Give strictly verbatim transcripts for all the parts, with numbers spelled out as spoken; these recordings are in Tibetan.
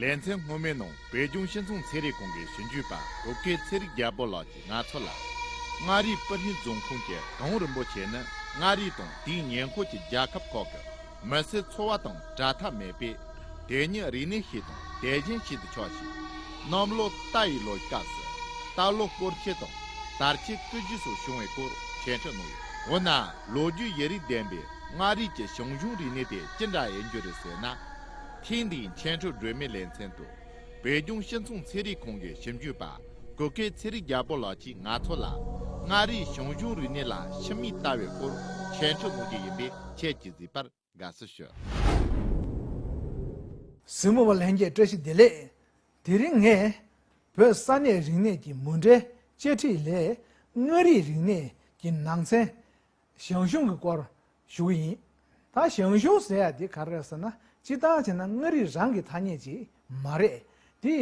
ལེ་ཚན་སྔོན་མའི་ནང་བོད་ལྗོངས་སྤྱི་ཚོགས་ཚན་རིག་ཁང་གི་ཞིབ་འཇུག་པ་གུ་གེ་ཚེ་རིང་རྒྱལ་པོ་ལགས་ཀྱིས་ང་ཚོ་ལ། མངའ་རིས་སྤུ་ཧྲེང་རྫོང་ཁོངས་ཀྱི་གངས་རིན་པོ་ཆེ་ནི་མངའ་རིས་དང་དེའི་ཉེ་འཁོར་གྱི་རྒྱལ་ཁབ་ཁག་གི་མི་སེར་འཚོ་བ་དང་བྲལ་ཐབས་མེད་པས། དེ་ཉིད་རིག་གནས་ཤིག་དང་དེ་བཞིན་ཞིག་ཏུ་ཆགས་ཤིང་། གནམ་ལོ་རྟ་ཡི་ལོའི་སྐབས་སུ་རྟ་ལོ་སྐོར་ཆེན་དང་དར་ཆེན་སྐུ་རྒྱུ་སོགས་བྱུང་བའི་སྐོར་འཆད་ཁྲིད་གནང་ཡོད། འོ་ན་ལོ་རྒྱུས་ཡུན་རིང་ལྡན་པའི་མངའ་རིས་ཀྱི་ཞང་ཞུང་རིག་གནས་དེ་ཅི་འདྲ་ཡིན་རྒྱུ་རེད་ཟེར་ན། ཐེངས་འདིའི་འཆད་ཁྲིད་སྒྲོན་མེའི་ལེ་ཚན་དུ། བོད་ལྗོངས་སྤྱི་ཚོགས་ཚན་རིག་ཁང་གི་ཞིབ་འཇུག་པ་གུ་གེ་ཚེ་རིང་རྒྱལ་པོ་ལགས་ཀྱིས་ང་ཚོ་ལ་མངའ་རིས་ཞང་ཞུང་རིག་གནས་ལ་ཕྱི་མིག་ལྟ་བའི་སྐོར་འཆད་ཁྲིད་གནང་རྒྱུ་ཡིན་པས། ཁྱེད་ཀྱིས་གཟིགས་པར་དགའ་བསུ་ཞུ། གཟིགས་མོ་བ་ལྷན་རྒྱས་བཀྲ་ཤིས་བདེ་ལེགས། དེ་རིང་ངས་བོད་ས་གནས་རིག་གནས་ཀྱི་མུ་འབྲེལ་དཔྱད་ཁྲིད་ལས་མངའ་རིས་རིག་གནས་ཀྱི་ནང་ཚན་ཞང་ཞུང་གི་སྐོར་ཞུ་གི་ཡིན། ད་ཞང་ཞུང་ཟེར་ཡ་དེ་ག་རེ་རེད་ཟེར་ན། སྤྱིར་བཏང་བྱས་ན་མངའ་རིས་རང་གི་ཐ་སྙད་ཅིག་མ་རེད། དེ་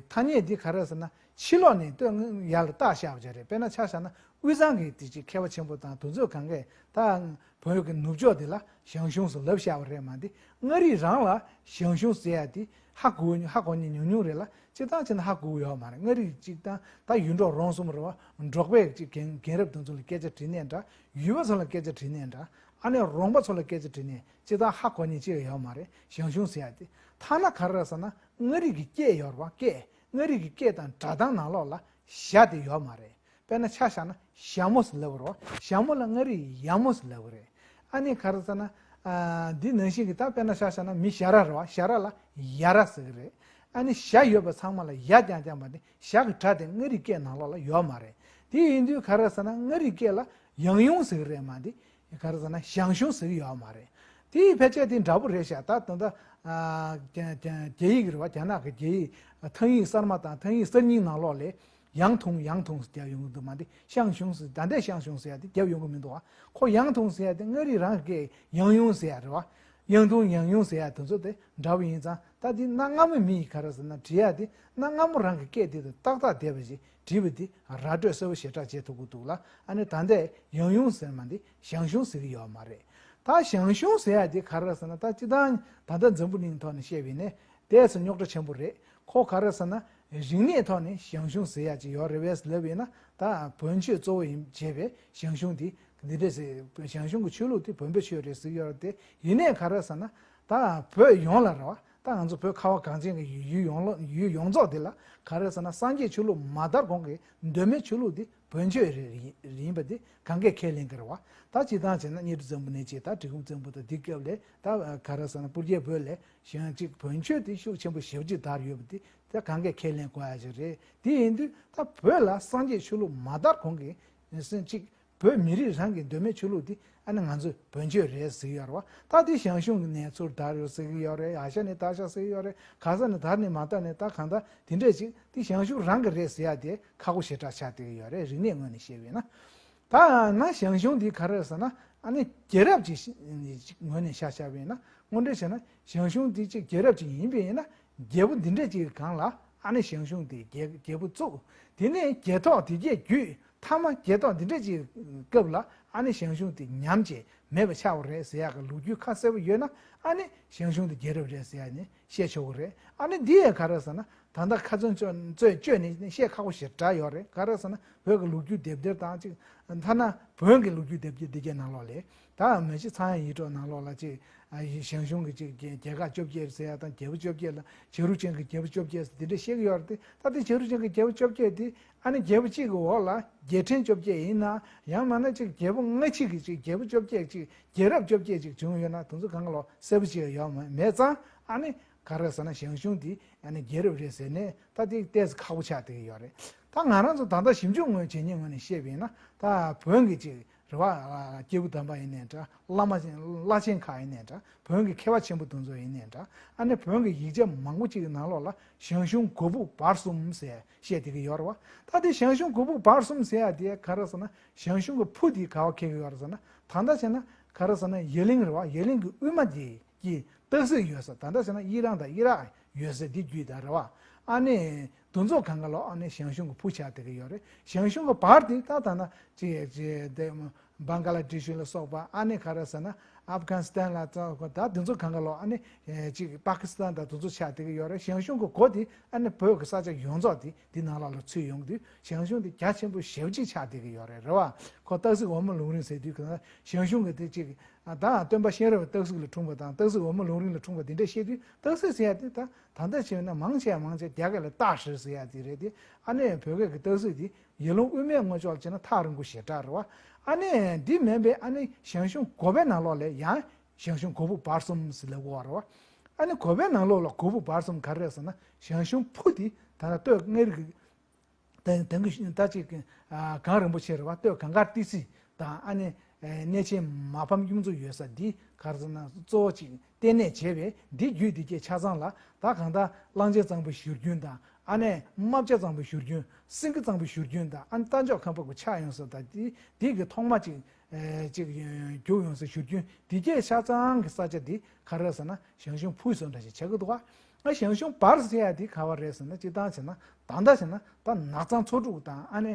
ཐ་སྙད་དེ་ག་རེ་རེད་ཟེར་ན། ཕྱི་ལོགས་ནས་ལྟོས་ཡར་ལ་བཏགས་བཞག་པ་ཅིག་རེད། དཔེར་ན་ཆ་བཞག་ན་དབུས་གཙང་གི་དེ་ཅིག་མཁས་པ་ཆེན་པོ་དང་དེ་ཚོས་གང་གས་ད་བོད་ཀྱི་ནུབ་ཕྱོགས་དེ་ལ་ཞང་ཞུང་ཟེར་ལབ་བཞག་པ་རེད་མ་གཏོགས། མངའ་རིས་རང་ལ་ཞང་ཞུང་ཟེར་ཡ་དེ་ཧ་གོ་ཧ་གོ་མཁན་ཉུང་ཉུང་རེད་ལ། སྤྱིར་བཏང་བྱས་ན་ཧ་གོ་གི་ཡོད་མ་རེད། མངའ་རིས་གཅིག་དང་ད་ཡུལ་འབྲོག་རོང་གསུམ་རེད་བ། འབྲོག་པའི་གཅིག་རྒན་རྒན་རབས་དེ་ཚོ་ལ་སྐད་ཆ་དྲིས་ནས་འདྲ། ཡུལ་པ་ཚོ་ལ་སྐད་ཆ་དྲིས་ནས་འདྲ། ཨ་ནི་རོང་པ་ཚོ་ལ་སྐད་ཆ་དྲིས་ནས་སྤྱིར་བཏང་ཧ་གོ་མཁན་གཅིག་ཡོད་མ་རེད། ཞང་ཞུང་ཟེར་ཡ་དེ། ཐ་ན་ག་རེ་རེད་ཟེར་ན། མངའ་རིས་ཀྱི་སྐད་ཡོད་རེད་བ། སྐད། མངའ་རིས་ཀྱི་སྐད་དང་སྒྲ་གདངས་ནང་ལོགས་ལ་ཞ་དེ་ཡོད་མ་རེད། དཔེར་ན་ཆ་བཞག་ན་ཞྭ་མོ་ཟེར་ལབ་རེད་བ། ཞྭ་མོ་ལ་མངའ་རིས་ཡ་མོ་ཟེར་ལབ་རེད། ཨ་ནི་ག་རེ་ཟེར་ན། ཨ། འདི་ནང་བཞིན་གྱི་ད་དཔེར་ན་ཆ་བཞག་ན་མི་ཞ་ར་རེད་བ། ཞ་ར་ལ་ཡ་ར་ཟེར་གི་རེད། ཨ་ནི་ཞ་ཡོད་པ་ཚང་མ་ལ་ཡ་རྐྱང་རྐྱང་པ་ནི་ཞ་གི་སྒྲ་དེ་མངའ་རིས་སྐད་ནང་ལོགས་ལ་ཡོད་མ་རེད། དེ་ཡིན་དུས་ག་རེ་ཟེར་ན། མངའ་རིས་སྐད་ལ་ཡང་ཡུང་ཟེར་གི་རེད་མ་གཏོགས། ག་རེ་ཟེར་ན་ཞང་ཞུང་ཟེར་གི་ཡོད་མ་རེད། དེའི་ཕལ་ཆེར་དེ་འདྲ་པོ་རེད་ཤག་ད་ད་ལྟ་ཨ་རྒྱ་རྒྱ་རྒྱ་ཡིག་རེད་བ། རྒྱ་ནག་གི་རྒྱ་ཡིག་ཐང་ཡིག་གསར་མ་དང་ཐང་ཡིག་གསར་རྙིང་ནང་ལོགས་ལ་ཡང་ཐུང་ཡང་ཐུང་ཟེར་རྒྱབ་ཡོང་གི་འདུག་མ་གཏོགས། ཞང་ཞུང་ཟེར། ད་ལྟའི་ཞང་ཞུང་ཟེར་ཡ་དེ་རྒྱབ་ཡོང་གི་མི་འདུག་བ། ཁོ་ཡང་ཐུང་ཟེར་ཡ་དེ་མངའ་རིས་རང་གི་སྐད་ཡང་ཡུང་ཟེར་ཡ་རེད་བ། ཡང་ཐུང་ཡང་ཡུང་ཟེར་ཡ་དེ་ཚོ་དེ་འདྲ་པོ་ཡིན་ཙང་། ད་དེ་གནའ་སྔ་མོ་མི་ཡིས་ག་རེ་ཟེར་ན། བྲིས་ཡ་དེ་གནའ་སྔ་མོ་རང་གི་སྐད་དེ་དང་ཏག་ཏག་བསྡད་པ་ཞིག་བྲིས་པ་དེ་ར་སྤྲོད་གསལ་པོ་ཞེ་དྲག་བྱེད་ཐུབ་ཀྱི་འདུག་ལ། ཨ་ནི་ད་ལྟའི་ཡང་ཡུང་ཟེར་མ་འདི་ཞང་ཞུང་ཟེར་གྱི་ཡོད་མ་རེད། ད་ཞང་ཞུང་ཟེར་ཡ་དེ་ག་རེ་ཟེར་ན། ད་སྤྱིར་བཏང་ད་ལྟ་འཛམ་བུ་གླིང་ཐོག་ནས་བཤད་པ་ཡིན་ན་ཏོག་ཙམ་རྙོག་དྲ་ཆེན་པོ་རེད། ཁོ་ག་རེ་ཟེར་ན། རིག་གནས་ཐོག་ནས་ཞང་ཞུང་ཟེར་ཡ་ཅིག་ཡོད་རེད་པས་ལབ་ཡིན་ན། ད་བོན་ཆོས་གཙོ་བོ་ཡིན་བྱས་པའི་ཞང་ཞུང་དེ་འདི་འདྲ་ཟེར། ཞང་ཞུང་གི་ཆོས་ལུགས་དེ་བོན་པོའི་ཆོས་རེད་ཟེར་གྱི་ཡོད་རེད་དེ། ཡིན་ནའི་ག་རེ་ཟེར་ན། ད་བོད་ཡོངས་ལ་རེད་བ། ད་ང་ཚོ་བོད་ཁ་བ་གངས་ཅན་གྱི་ཡུལ་ཡོངས་ལ་ཡུལ་ཡོངས་རྫོགས་འདི་ལ་ག་རེ་ཟེར་ན། སངས་རྒྱས་ཆོས་ལུགས་མ་དར་གོང་གི་གདོད་མའི་ཆོས་ལུགས་འདི་བོན་ཆོས་རེད་ཡིན་པ་འདི་གང་གས་ཁས་ལེན་གྱི་རེད་བ། ད་སྤྱིར་བཏང་བྱས་ན་གཉའ་ཁྲི་བཙན་པོ་ནས་བྱས། ད་གྲི་གུམ་བཙན་པོ་དང་འདི་སྐབས་ལས་ད་ག་རེ་ཟེར་ན། སྤུ་རྒྱལ་བོད་ལས་གཞན་གཅིག་བོན་ཆོས་འདི་ཤུགས་ཆེན་པོ་ཞེ་པོ་ཅིག་དར་ཡོད་པ་འདི་ད་གང་གས་ཁས་ལེན་དགོས་ཡ་ཅིག་རེད། དེ་ཡིན་དུས་ད་བོད་ལ་སངས་རྒྱས་ཆོས་ལུགས་མ་དར་གོང་གི་སེམས་གཅིག་བོད་མི་རིགས་རང་གི་གདོད་མའི་ཆོས་ལུགས་འདི་ཨ་ནི་ང་ཚོས་བོན་ཆོས་རེད་ཟེར་གྱི་ཡོད་རེད་བ། ད་འདི་ཞང་ཞུང་གི་ནས་ཚུར་དར་ཡོད་ཟེར་གྱི་ཡོད་རེད། ཨ་ཤ་ནས་དར་ཤག་ཟེར་གྱི་ཡོད་རེད། ག་ས་ནས་དར་ནས་མ་དར་ནས་ད་གང་ལྟར་དེ་འདྲས་ཅིག་འདི་ཞང་ཞུང་རང་གི་རེད་ཟེར་ཡ་དེ་ཁག་པོ་ཞེ་དྲག་ཆགས་བསྡད་ཀྱི་ཡོད་རེད། རིག་གནས་ངོས་ནས་བཤད་པ་ཡིན་ན། ད་ན་ཞང་ཞུང་འདི་ག་རེ་ཟེར་ན། ཨ་ནི་རྒྱལ་རབས་ཅིག་ངོས་ནས་ཆ་བཞག་པ་ཡིན་ན། དངོས་འབྲེལ་བྱས་ན་ཞང་ཞུང་འདི་ཅིག་རྒྱལ་རབས་ཅིག་ཡིན་པ་ཡིན་ན། རྒྱལ་པོ་འདི་འདྲས་ཅིག་གི་སྒང་ལ་ཨ་ནི་ཞང་ཞུང་དེ་རྒྱལ་རྒྱལ་པོ་བཙུགས། དེ་ནས་རྒྱལ་ཐོག་དེ་རྒྱས་བརྒྱུད། མཐའ་མ་རྒྱལ་ཐོག་འདི་འདྲས་ཅིག་གི་སྐབས་ལ་ཨ་ནི་ཞང་ཞུང་དེ་ཉམས་བྱས་མེད་པ་ཆགས་པ་རེད་ཟེར་ཡག་གི་ལོ་རྒྱུས་ཁ་གསལ་པོ་ཡོད་ན། ཨ་ནི་ཞང་ཞུང་དེ་རྒྱལ་རབས་རེད་ཟེར་ཡག་ནི་བཤད་ཆོག་གི་རེད། ཨ་ནི་འདི་ཡང་ག་རེ་ཟེར་ན། ད་ལྟ་ཁ་ཚོན་གཅོད་གཅོད་གཅོད་ནས་བཤད་ཁག་པོ་ཞེ་དྲག་ཡོད་རེད། ག་རེ་ཟེར་ན་བོད་ཀྱི་ལོ་རྒྱུས་དེབ་ཐེར་དང་གཅིག་ཐ་ན་བོན་གྱི་ལོ་རྒྱུས་དེབ་ཐེར་འདི་གའི་ནང་ལོགས་ལ། ད་མི་ཤི་ཚངས་དབྱངས་ཡིད་འཕྲོག་ནང་ལོགས་ལ་ཅིག་ཨ་ཞང་ཞུང་གི་ཅིག་རྒྱལ་རྒྱལ་ཁག་བཅོ་བརྒྱད་ཟེར་ཡ་དང་། རྒྱལ་པོ་བཅོ་བརྒྱད་ལ་བྱ་རུ་ཅན་གྱི་རྒྱལ་པོ་བཅོ་བརྒྱད་ཟེར་འདི་འདྲ་བཤད་ཀྱི་ཡོད་རེད་དེ། ད་དེ་བྱ་རུ་ཅན་གྱི་རྒྱལ་པོ་བཅོ་བརྒྱད་དེ་ཨ་ནི་རྒྱལ་པོ་གཅིག་གི་འོག་ལ་རྒྱལ་ཕྲན་བཅོ་བརྒྱད་ཡིན་ན། ཡང་མིན་ན་ཅིག་རྒྱལ་པོ་སྔ་ཕྱི་གི་ཅིག་རྒྱལ་པོ་བཅོ་བརྒྱད་ཅིག་རྒྱལ་རབས་བཅོ་བརྒྱད་ཅིག་བྱུང་ཡོད་ན། དེ་ཚོ་གང་ག་ལོ་གསལ་པོ་ཅིག་ཡོད་མ་མེད་ཙང་། ཨ་ནི་ག་རེ་ཟེར་ན་ཞང་ཞུང་དེ་ཨ་ནི་རྒྱལ་རབས་རེད་ཟེར་ནས་ད་དེ་ཏོག་ཙམ་ཁག་པོ་ཆགས་བསྡད་ཀྱི་ཡོད་རེད། ད་ང་རང་ཚོ་ད་ལྟ་ཞིབ་འཇུག་ངོས་བྱེད་མཁན་ངོས་ནས་བཤད་པ་ཡིན་ན། ད་བོན་གྱི་ཅིག་རེད་བ། སྐྱེས་བུ་དམ་པ་ཡིན་ནའི་འདྲ། བླ་མ་བླ་ཆེན་ཁག་ཡིན་ནའི་འདྲ། བོན་གྱི་མཁས་པ་ཆེན་པོ་དེ་ཚོ་ཡིན་ནའི་འདྲ། ཨ་ནི་བོན་གྱི་ཡིག་ཆ་མང་པོ་ཅིག་གི་ནང་ལོགས་ལ་ཞང་ཞུང་གོ་ཕུག་བར་གསུམ་ཟེར་བཤད་བསྡད་ཀྱི་ཡོད་རེད་བ། ད་དེ་ཞང་ཞུང་གོ་ཕུག་བར་གསུམ་ཟེར་ཡ་དེ་ག་རེ་ཟེར་ན། ཞང་ཞུང་གི་ཕུ་དེ་ག་པར་འཁེལ་གྱི་ཡོད་རེད་ཟེར་ན། ད་ལྟ་བྱས་ན་ག་རེ་ཟེར་ན། ཡ་གླིང་རེད་བ། ཡ་གླིང་གི་དབུས་མ་དེ་གི་སྟག་གཟིག་ཡོད་ས། ད་ལྟ་བྱས་ན་ཨི་རན་དང་ཨི་རག་ཡོད་ས་དེ་བརྒྱུད་ད་རེད་བ། ཨ་ནི་དེ་ཚོ་གང་ག་ལོ་ཨ་ནི་ཞང་ཞུང་གི་ཕུ་ཆགས་བསྡད་ཀྱི་ཡོད་རེད། ཞང་ཞུང་གི་བར་དེ་ད་ད་ན་ཅིག་ཅིག་དེ་བང་ག་ལ་དེ་ཤུ་ལ་སོགས་པ། ཨ་ནི་ག་རེ་ཟེར་ན། ཨབ་གྷ་ནི་སི་ཐན་ལ་ད་དེ་ཚོ་གང་ག་ལོ་ཨ་ནི་ཅིག་པ་ཀི་སི་ཐན་དང་དེ་ཚོ་ཆགས་བསྡད་ཀྱི་ཡོད་རེད། ཞང་ཞུང་གི་འགོ་དེ་ཨ་ནི་བོད་ཀྱི་ས་ཆ་ཡོངས་རྫོགས་དེ་འདི་ནང་ལོགས་ལ་ཚུད་ཡོང་གི་དུས་ཞང་ཞུང་དེ་རྒྱ་ཆེན་པོ་ཞེ་པོ་ཅིག་ཆགས་བསྡད་ཀྱི་ཡོད་རེད། རེད་བ། ཁོ་སྟག་གཟིག་འོལ་མོ་ལུང་རིང་ཟེར་དུས་གང་ཞང་ཞུང་གི་དེ་ཅིག་ད་སྟོན་པ་གཤེན་རབ་སྟག་གཟིག་ལ་འཁྲུངས་པ་དང་སྟག་གཟིག་འོལ་མོ་ལུང་རིང་ལ་འཁྲུངས་པ་དེ་འདྲ་བཤད་དུས་སྟག་གཟིག་ཟེར་ཡ་དེ་ད་ད་ལྟ་བྱས་ན་མང་ཆེ་མང་ཆེ་རྒྱ་སྐད་ལ་སྟག་ཧྲིལ་ཟེར་ཡ་དེ་རེད་དེ། ཨ་ནི་བོད་སྐད་ཀྱི་སྟག་གཟིག་དེ་ཡར་ཀླུང་དབུས་མའི་ངོས་ཕྱོགས་ལ་བྱས་ན་ཐག་རིང་པོ་ཞེ་དྲག་རེད་བ། ཨ་ནི་འདི་མིན་པའི་ཨ་ནི་ཞང་ཞུང་འགོ་པའི་ནང་ལོགས་ལ་ཡང་ཞང་ཞུང་འགོ་དཔོན་བར་གསུམ་ཟེར་ལབ་ཀྱི་ཡོད་རེད་བ། ཨ་ནི་འགོ་པའི་ནང་ལོགས་ལ་འགོ་དཔོན་བར་གསུམ་ག་རེ་རེད་ཟེར་ན་ཞང་ཞུང་ཕུ་དེ་ད་ལྟ་སྟོད་མངའ་རིས་ཀྱི་དེང་དེང་གི་ད་ཅིག་གངས་རིན་པོ་ཆེ་རེད་བ། སྟོད་གངས་དཀར་ཏི་སེ་དང་ཨ་ནི་གནས་ཆེན་མ་ཕམ་གཡུ་མཚོ་ཡོད་ས་འདི་ག་རེ་ཟེར་ན་གཙོ་བོ་ཅིག་ལྟེ་གནས་བྱས་པའི་འདི་རྒྱུད་འདི་གྱད་ཆ་ཚང་ལ་ད་གང་ལྟར་གླང་ཆེན་གཙང་པོའི་བཞུར་རྒྱུན་དང་། ཨ་ནི་རྨ་བྱ་གཙང་པོའི་བཞུར་རྒྱུན། སེང་གེ་གཙང་པོའི་བཞུར་རྒྱུན་དང་། ཨ་ནི་རྟ་མཆོག་ཁམས་པ་གི་ཆགས་ཡོང་ས་དང་དེ་དེ་གི་ཐོག་མ་ཅིག་ཨེ་ཅིག་རྒྱུག་ཡོང་ས་བཞུར་རྒྱུན་དེ་གྱད་ཆ་ཚང་གི་ས་ཆ་དེ་ག་རེ་ཟེར་ན་ཞང་ཞུང་ཕུ་བཟོ་འདྲ་ཞིག་བྱེད་ཀྱི་འདུག་ག་ཨ་ཞང་ཞུང་བར་ཟེར་ཡ་དེ་ག་བ་རེད་ཟེར་ན་སྤྱིར་བཏང་བྱས་ན་ད་ལྟ་བྱས་ན་ད་ནགས་ཚང་མཚོ་འབྲུག་དང་ཨ་ནི་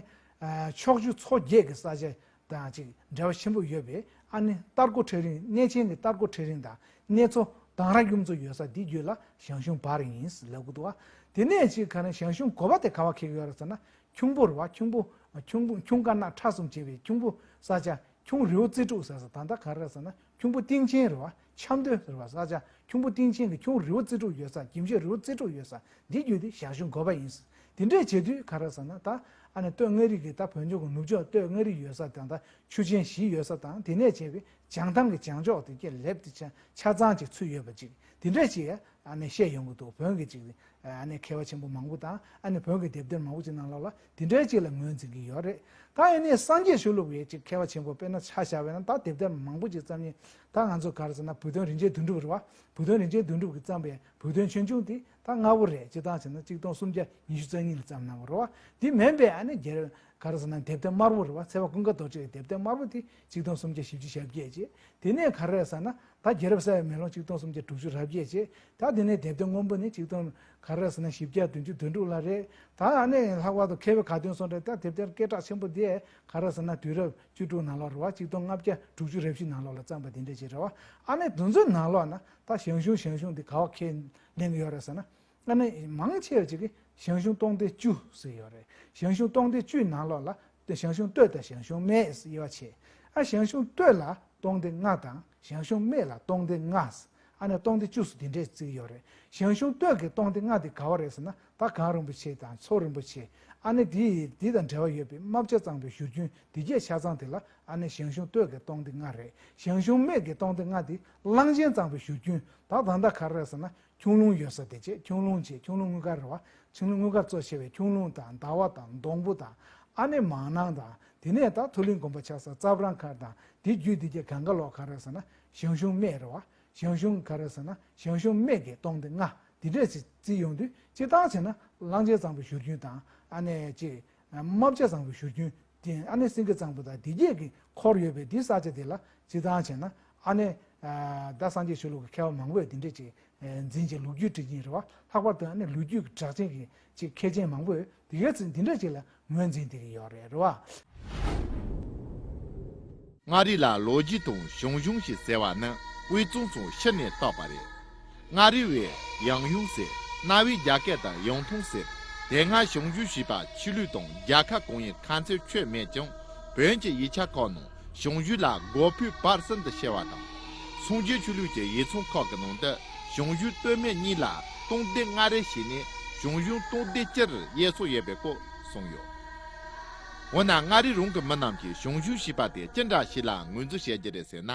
ཕྱོགས་བཅུ་མཚོ་བརྒྱད་ཀྱི་ས་ཆ་དང་ཅིག་འབྲེལ་བ་ཆེན་པོ་ཡོད་པས། ཨ་ནི་སྟར་ཀོ་ཁྲ་རིང་། གནས་ཆེན་གྱི་སྟར་ཀོ་ཁྲ་རིང་དང་གནས་མཚོ་དང་ར་གཡུ་མཚོ་ཡོད་ས་འདི་རྒྱུད་ལ་ཞང་ཞུང་བར་ཡིན་ལབ་ཀྱི་འདུག་བ། དེ་ནས་ཅིག་ག་ནས་ཞང་ཞུང་འགོ་པ་དེ་ག་བ་འཁེལ་གྱི་ཡོད་རེད་ཟེར་ན་ཁྱུང་པོ་རེད་བ། ཁྱུང་པོ་ཁྱུང་པོ་ཁྱུང་དཀར་ནག་ཁྲ་གསུམ་བྱས་པའི་ཁྱུང་པོ་ས་ཆ་ཁྱུང་རི་བོ་རྩེ་དྲུག་ཟེར་ས། ད་ལྟ་ག་རེ་ཟེར་ན་ཁྱུང་པོ་སྟེང་ཆེན་རེད་བ། ཆབ་མདོ་ཟེར་བ་ས་ཆ་ཁྱུང་པོ་སྟེང་ཆེན་གྱི་ཁྱུང་རི་བོ་རྩེ་དྲུག་ཡོད་ས། གྱིམ་ཤོད་རི་བོ་རྩེ་དྲུག་ཡོད་ས་འདི་རྒྱུད་དེ་ཞང་ཞུང་འགོ་པ་ཡིན། དེ་འདྲས་བྱེད་དུས་ག་རེ་ཟེར་ན་ད་ཨ་ནི་སྟོད་མངའ་རིས་ཀྱི་ད་བོད་ལྗོངས་ཀྱི་ནུབ་ཕྱོགས་སྟོད་མངའ་རིས་ཡོད་ས་དང་ད་ཆུ་ཆེན་བཞི་ཡོད་ས་དང་དེ་ནས་བྱས་པའི་བྱང་ཐང་གི་བྱང་ཕྱོགས་དེ་གྱད་ལེབ་དེ་ཆ་ཆ་ཚང་ཅིག་ཚུད་ཡོད་པ་ཅིག་དེ་འདྲས་ཅིག་ཨ་ནི་བཤད་ཡོང་གི་འདུག་བོན་གྱི་ཅིག་ཨ་ནི་མཁས་པ་ཆེན་པོ་མང་པོ་དང་ཨ་ནི་བོན་གྱི་དེབ་ཐེར་མང་པོ་ཅིག་ནང་ལོགས་ལ་དེ་འདྲའི་ཅིག་ལ་ངོས་འཛིན་གྱི་ཡོད་རེད། ད་ཡིན་ནའི་སངས་རྒྱས་ཆོས་ལུགས་པའི་ཅིག་མཁས་པ་ཆེན་པོ་དཔེར་ན་ཆ་བཞག་པ་ཡིན་ན་ད་དེབ་ཐེར་མང་པོ་ཅིག་བརྩམས་ནས་ད་ང་ཚོ་ག་རེ་ཟེར་ན་བུ་སྟོན་རིན་ཆེན་དོན་གྲུབ་རེད་བ། བུ་སྟོན་རིན་ཆེན་དོན་གྲུབ་ཀྱིས་བརྩམས་པའི་བུ་སྟོན་ཆོས་འབྱུང་དེ་ད་སྔ་བོ་རེད། སྤྱིར་བཏང་བྱས་ན་གཅིག་སྟོང་སུམ་བརྒྱ་ཉི་ཤུ་རྩ་གཉིས་ལ་བརྩམས་གནང་བ་རེད་བ། དེ་མིན་པའི་ཨ་ནི་རྒྱལ་ག་རེ་ཟེར་ན་དེབ་ཐེར་དམར་པོ་རེད་བ། ཚེ་དཔག་ཀུན་དགའ་རྡོ་རྗེ་ཡི་དེབ་ཐེར་དམར་པོ་དེ་གཅིག་སྟོང་སུམ་བརྒྱ་བཞི་བཅུ་ཞེ་བརྒྱད་བྱས། དེ་ནས་ག་རེ་ཟེར་ན་ད་རྒྱལ་རབས་གསལ་བའི་མེ་ལོང་གཅིག་སྟོང་སུམ་བརྒྱ་དྲུག་ཅུ་རེ་བརྒྱད་བྱས། ད་དེ་ནས་དེབ་ཐེར་སྔོན་པོ་ནི་གཅིག་སྟོང་ག་རེ་ཟེར་ན་བཞི་བརྒྱ་བདུན་ཅུ་དོན་དྲུག་ལ་རེད། ད་ཨ་ནི་ལྷག་པར་དུ་མཁས་པའི་དགའ་སྟོན་སོགས་འདྲ་ད་དེབ་ཐེར་སྐད་གྲགས་ཆེན་པོ་དེ་ག་རེ་ཟེར་ན་དུས་རབས་བཅུ་དྲུག་ནང་ལོགས་རེད་བ། གཅིག་སྟོང་ལྔ་བརྒྱ་དྲུག་ཅུ་རེ་བཞི་ནང་ལོགས་ལ་བརྩམས་པ་དེ་འདྲ་ཅིག་རེད་བ། ཨ་ནི་དེ་ཚོའི་ནང་ལོགས་ན་ད་ཞང་ཞུང་ཞང་ཞུང་དེ་ག་བ་ཁས་ལེན་གྱི་ཡོད་རེད་ཟེར་ན། ཨ་ནི་མང་ཆེ་བ་ཅིག་གིས་ཞང་ཞུང་སྟོང་སྡེ་བཅུ་ཟེར་ཡོད་རེད། ཞང་ཞུང་སྟོང་སྡེ་བཅུའི་ནང་ལོགས་ལ་ཞང་ཞུང་སྟོད་དང་ཞང་ཞུང་སྨད་ཟེར་དབྱེ་བ་ཕྱེ། ཨ་ཞང་ཞུང་སྟོད་ལ་སྟོང་སྡེ་ལྔ་དང་ཞང་ཞུང་སྨད་ལ་སྟོང་སྡེ་ལྔ་ཟེར། ཨ་ནི་སྟོང་སྡེ་བཅུ་ཟེར་དེ་འདྲས་བརྩི་གི་ཡོད་རེད། ཞང་ཞུང་སྟོད་ཀྱི་སྟོང་སྡེ་ལྔ་དེ་ག་བ་རེད་ཟེར་ན་ད་གངས་རིན་པོ་ཆེ་དང་མཚོ་རིན་པོ་ཆེ། ཨ་ནི་དེ་དེ་དང་འབྲེལ་བ་ཡོད་པའི་རྨ་བྱ་གཙང་པོའི་བཞུར་རྒྱུན་དེ་གྱད་ཆ་ཚང་དེ་ལ་ཨ་ནི་ཞང་ཞུང་སྟོད་ཀྱི་སྟོང་སྡེ་ལྔ་རེད། ཞང་ཞུང་སྨད་ཀྱི་སྟོང་སྡེ་ལྔ་དེ་གླང་ཆེན་གཙང་པོའི་བཞུར་རྒྱུན་ད་ད་ལྟ་ག་རེ་རེད་ཟེར་ན། ཁྱུང་ལུང་ཡོད་ས་དེ་བྱས། ཁྱུང་ལུང་བྱས། ཁྱུང་ལུང་དངུལ་དཀར་རེད་བ། ཁྱུང་ལུང་དངུལ་དཀར་གཙོ་བྱས་པའི་ཁྱུང་ལུང་དང་ཟླ་བ་དང་སྡོང་པོ་དང་ཨ་ནི་མང་ནང་དང་དེ་ནས་ད་མཐོ་གླིང་དགོན་པ་ཆགས་ས་རྩ་བྲང་མཁར་དང་དེ་བརྒྱུད་དེ་གྱད་གང་ག་ལོག་ག་རེ་ཟེར་ན་ཞང་ཞུང་སྨད་རེད་བ། ཞང་ཞུང་ག་རེ་ཟེར་ན་ཞང་ཞུང་སྨད་ཀྱི་སྟོང་སྡེ་ལྔ་དེ་འདྲས་ཅིག་བརྩི་ཡོང་དུས་སྤྱིར་བཏང་བྱས་ན་གླང་ཆེན་གཙང་པོའི་བཞུར་རྒྱུན་དང་ཨ་ནི་ཅིག་རྨ་བྱ་གཙང་པོའི་བཞུར་རྒྱུན་དེ་ཨ་ནི་སེང་གེ་གཙང་པོ་དང་དེ་གྱད་ཀྱི་འཁོར་ཡོད་པའི་དེ་ས་ཆ་དེ་ལ་སྤྱིར་བཏང་བྱས་ན་ཨ་ནི་ད་སངས་རྒྱས་ཆོས་ལུགས་ཀྱི་མཁས་པ་མང་པོས་དེ་འདྲས་ཅིག་འཛིན་གྱི་ལོ་རྒྱུས་འབྲི་མཁན་རེད་བ། ལྷག་པར་དུ་ཨ་ནི་ལོ་རྒྱུས་ཀྱི་གྲགས་ཅན་གྱི་ཅིག་མཁས་ཆེན་མང་པོས་དེ་གའི་ཚིག་འདི་འདྲ་ཅིག་ལ་ངོས་འཛིན་བསྡད་ཀྱི་ཡོད་རེད། རེད་བ། མངའ་རིས་ལ་ལོ་རྒྱུས་དང་ཞང་ཞུང་ཞེས་ཟེར་བ་ནི་དབུས་གཙང་སོགས་ཕྱི་ནས་བཏགས་པ་རེད། མངའ་རིས་པས་ཡང་ཡུང་ཟེར། གནའ་བོའི་རྒྱ་སྐད་དུ་ཡང་ཐུང་ཟེར། དེ་སྔ་ཞང་ཞུང་ཞེས་པ་ཆོས་ལུགས་དང་རྒྱལ་ཁབ་གང་ཡིན་ཁ་མཚོན་ཆོད་མེད་ཀྱང་བོན་གྱི་ཡིག་ཆ་ཁག་ནང་ཞང་ཞུང་ལ་འགོ་དཔོན་བར་གསུམ་དུ་བཤད་པ་དང་། སངས་རྒྱས་ཆོས་ལུགས་ཀྱི་ཡིག་ཚང་ཁག་གི་ནང་དུ་ཞང་ཞུང་སྟོད་སྨད་གཉིས་ལ་སྟོང་སྡེ་ལྔ་རེ་བྱས་ནས་ཞང་ཞུང་སྟོང་སྡེ་བཅུར་དབྱེ་སྲོལ་ཡོད་པའི་སྐོར་གསུངས་ཡོད། འོ་ན་མངའ་རིས་རང་གི་མི་རྣམས་ཀྱིས་ཞང་ཞུང་ཞེས་པ་དེ་ཅི་འདྲ་ཞིག་ལ་ངོས་འཛིན་བྱེད་ཀྱི་རེད་ཟེར་ན།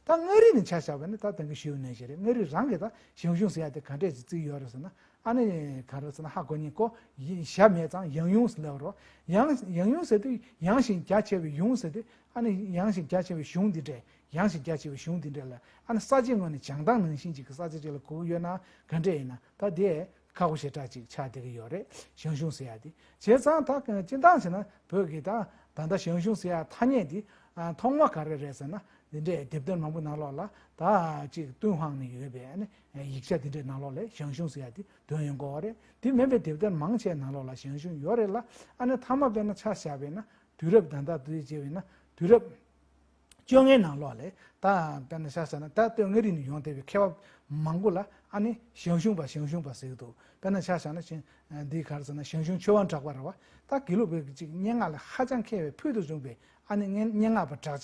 ད་མངའ་རིས་ནས་ཆ་བཞག་པ་ཡིན་ན་ད་དེང་གི་ཞུས་ནང་བཞིན་རེད། མངའ་རིས་རང་གིས་ད་ཞང་ཞུང་ཟེར་ཡ་དེ་ག་འདྲས་ཅིག་བརྩི་གི་ཡོད་རེད་ཟེར་ན། ཨ་ནི་ག་རེ་ཟེར་ན་ཧ་གོ་ཉན་གོ། ཡིན་ཞྭ་མེད་ཙང་ཡང་ཡུང་ཟེར་ལབ་རོ། ཡང་ཡང་ཡུང་ཟེར་དུས་ཡངས་ཤིང་རྒྱ་ཆེ་བའི་ཡུང་ཟེར་དུས་ཨ་ནི་ཡངས་ཤིང་རྒྱ་ཆེ་བའི་གཞུང་འདི་འདྲས་ཡངས་ཤིང་རྒྱ་ཆེ་བའི་གཞུང་འདི་འདྲས་ལ་ཨ་ནི་ས་བཅད་ངོས་ནས་བྱང་ཐང་ནང་བཞིན་ཅིག་གི་ས་ཆ་ཅིག་ལ་གོ་གི་ཡོད་ན་ག་འདྲས་ཡིན་ན་ད་དེ་ཁག་པོ་ཞེ་དྲག་ཅིག་ཆགས་བསྡད་ཀྱི་ཡོད་རེད། ཞང་ཞུང་ཟེར་ཡ་དེ་བྱས་ཙང་ད་སྤྱིར་བཏང་བྱས་ན་བོད་ཀྱི་ད་ད་ལྟ་ཞང་ཞུང་ཟེར་ཡ་ཐ་སྙད་དེ་ཐོག་མ་ག་རེ་རེད་ཟེར་ན་འདི་འདྲས་དེབ་ཐེར་མང་པོ་ནང་ལོགས་ལ་ད་ཅིག་ཏུན་ཧོང་ནས་ཡོད་པའི་ཨ་ནི། ཡིག་ཆ་དེ་འདྲའི་ནང་ལོགས་ལ་ཞང་ཞུང་ཟེར་ཡ་དེ་ཐོན་ཡོང་གི་ཡོད་རེད། དེ་མིན་པའི་དེབ་ཐེར་མང་ཆེ་ནང་ལོགས་ལ་ཞང་ཞུང་ཡོད་རེད་ལ། ཨ་ནི་མཐའ་མ་དཔེར་ན་ཆ་བཞག་པས་ན་དུས་རབས་ད་ལྟ་དུས་བྱས་པས་ན་དུས་རབས་ བཅོ་ལྔའི་ནང་ལོགས་ལས་ད་དཔེར་ན་ཆ་བཞག་ན་ད་སྟོད་མངའ་རིས་ནས་ཡོང་བསྡད་པའི་མཁས་པ་མང་པོ་ལ་ཨ་ནི་ཞང་ཞུང་པ་ཞང་ཞུང་པ་ཟེར་གྱི་འདུག་དཔེར་ན་ཆ་བཞག་ན་ཞང་འདི་ག་རེ་ཟེར་ན་ཞང་ཞུང་ཆོས་དབང་གྲགས་པ་རེད་བ། ད་དགེ་ལུགས་པའི་ཅིག་སྙན་ངག་ལ་ཧ་ཅང་མཁས་པའི་ཕུལ་དུ་བྱུང་བའི་ཨ་ནི་སྙན་སྙན་ངག་པ་གྲགས་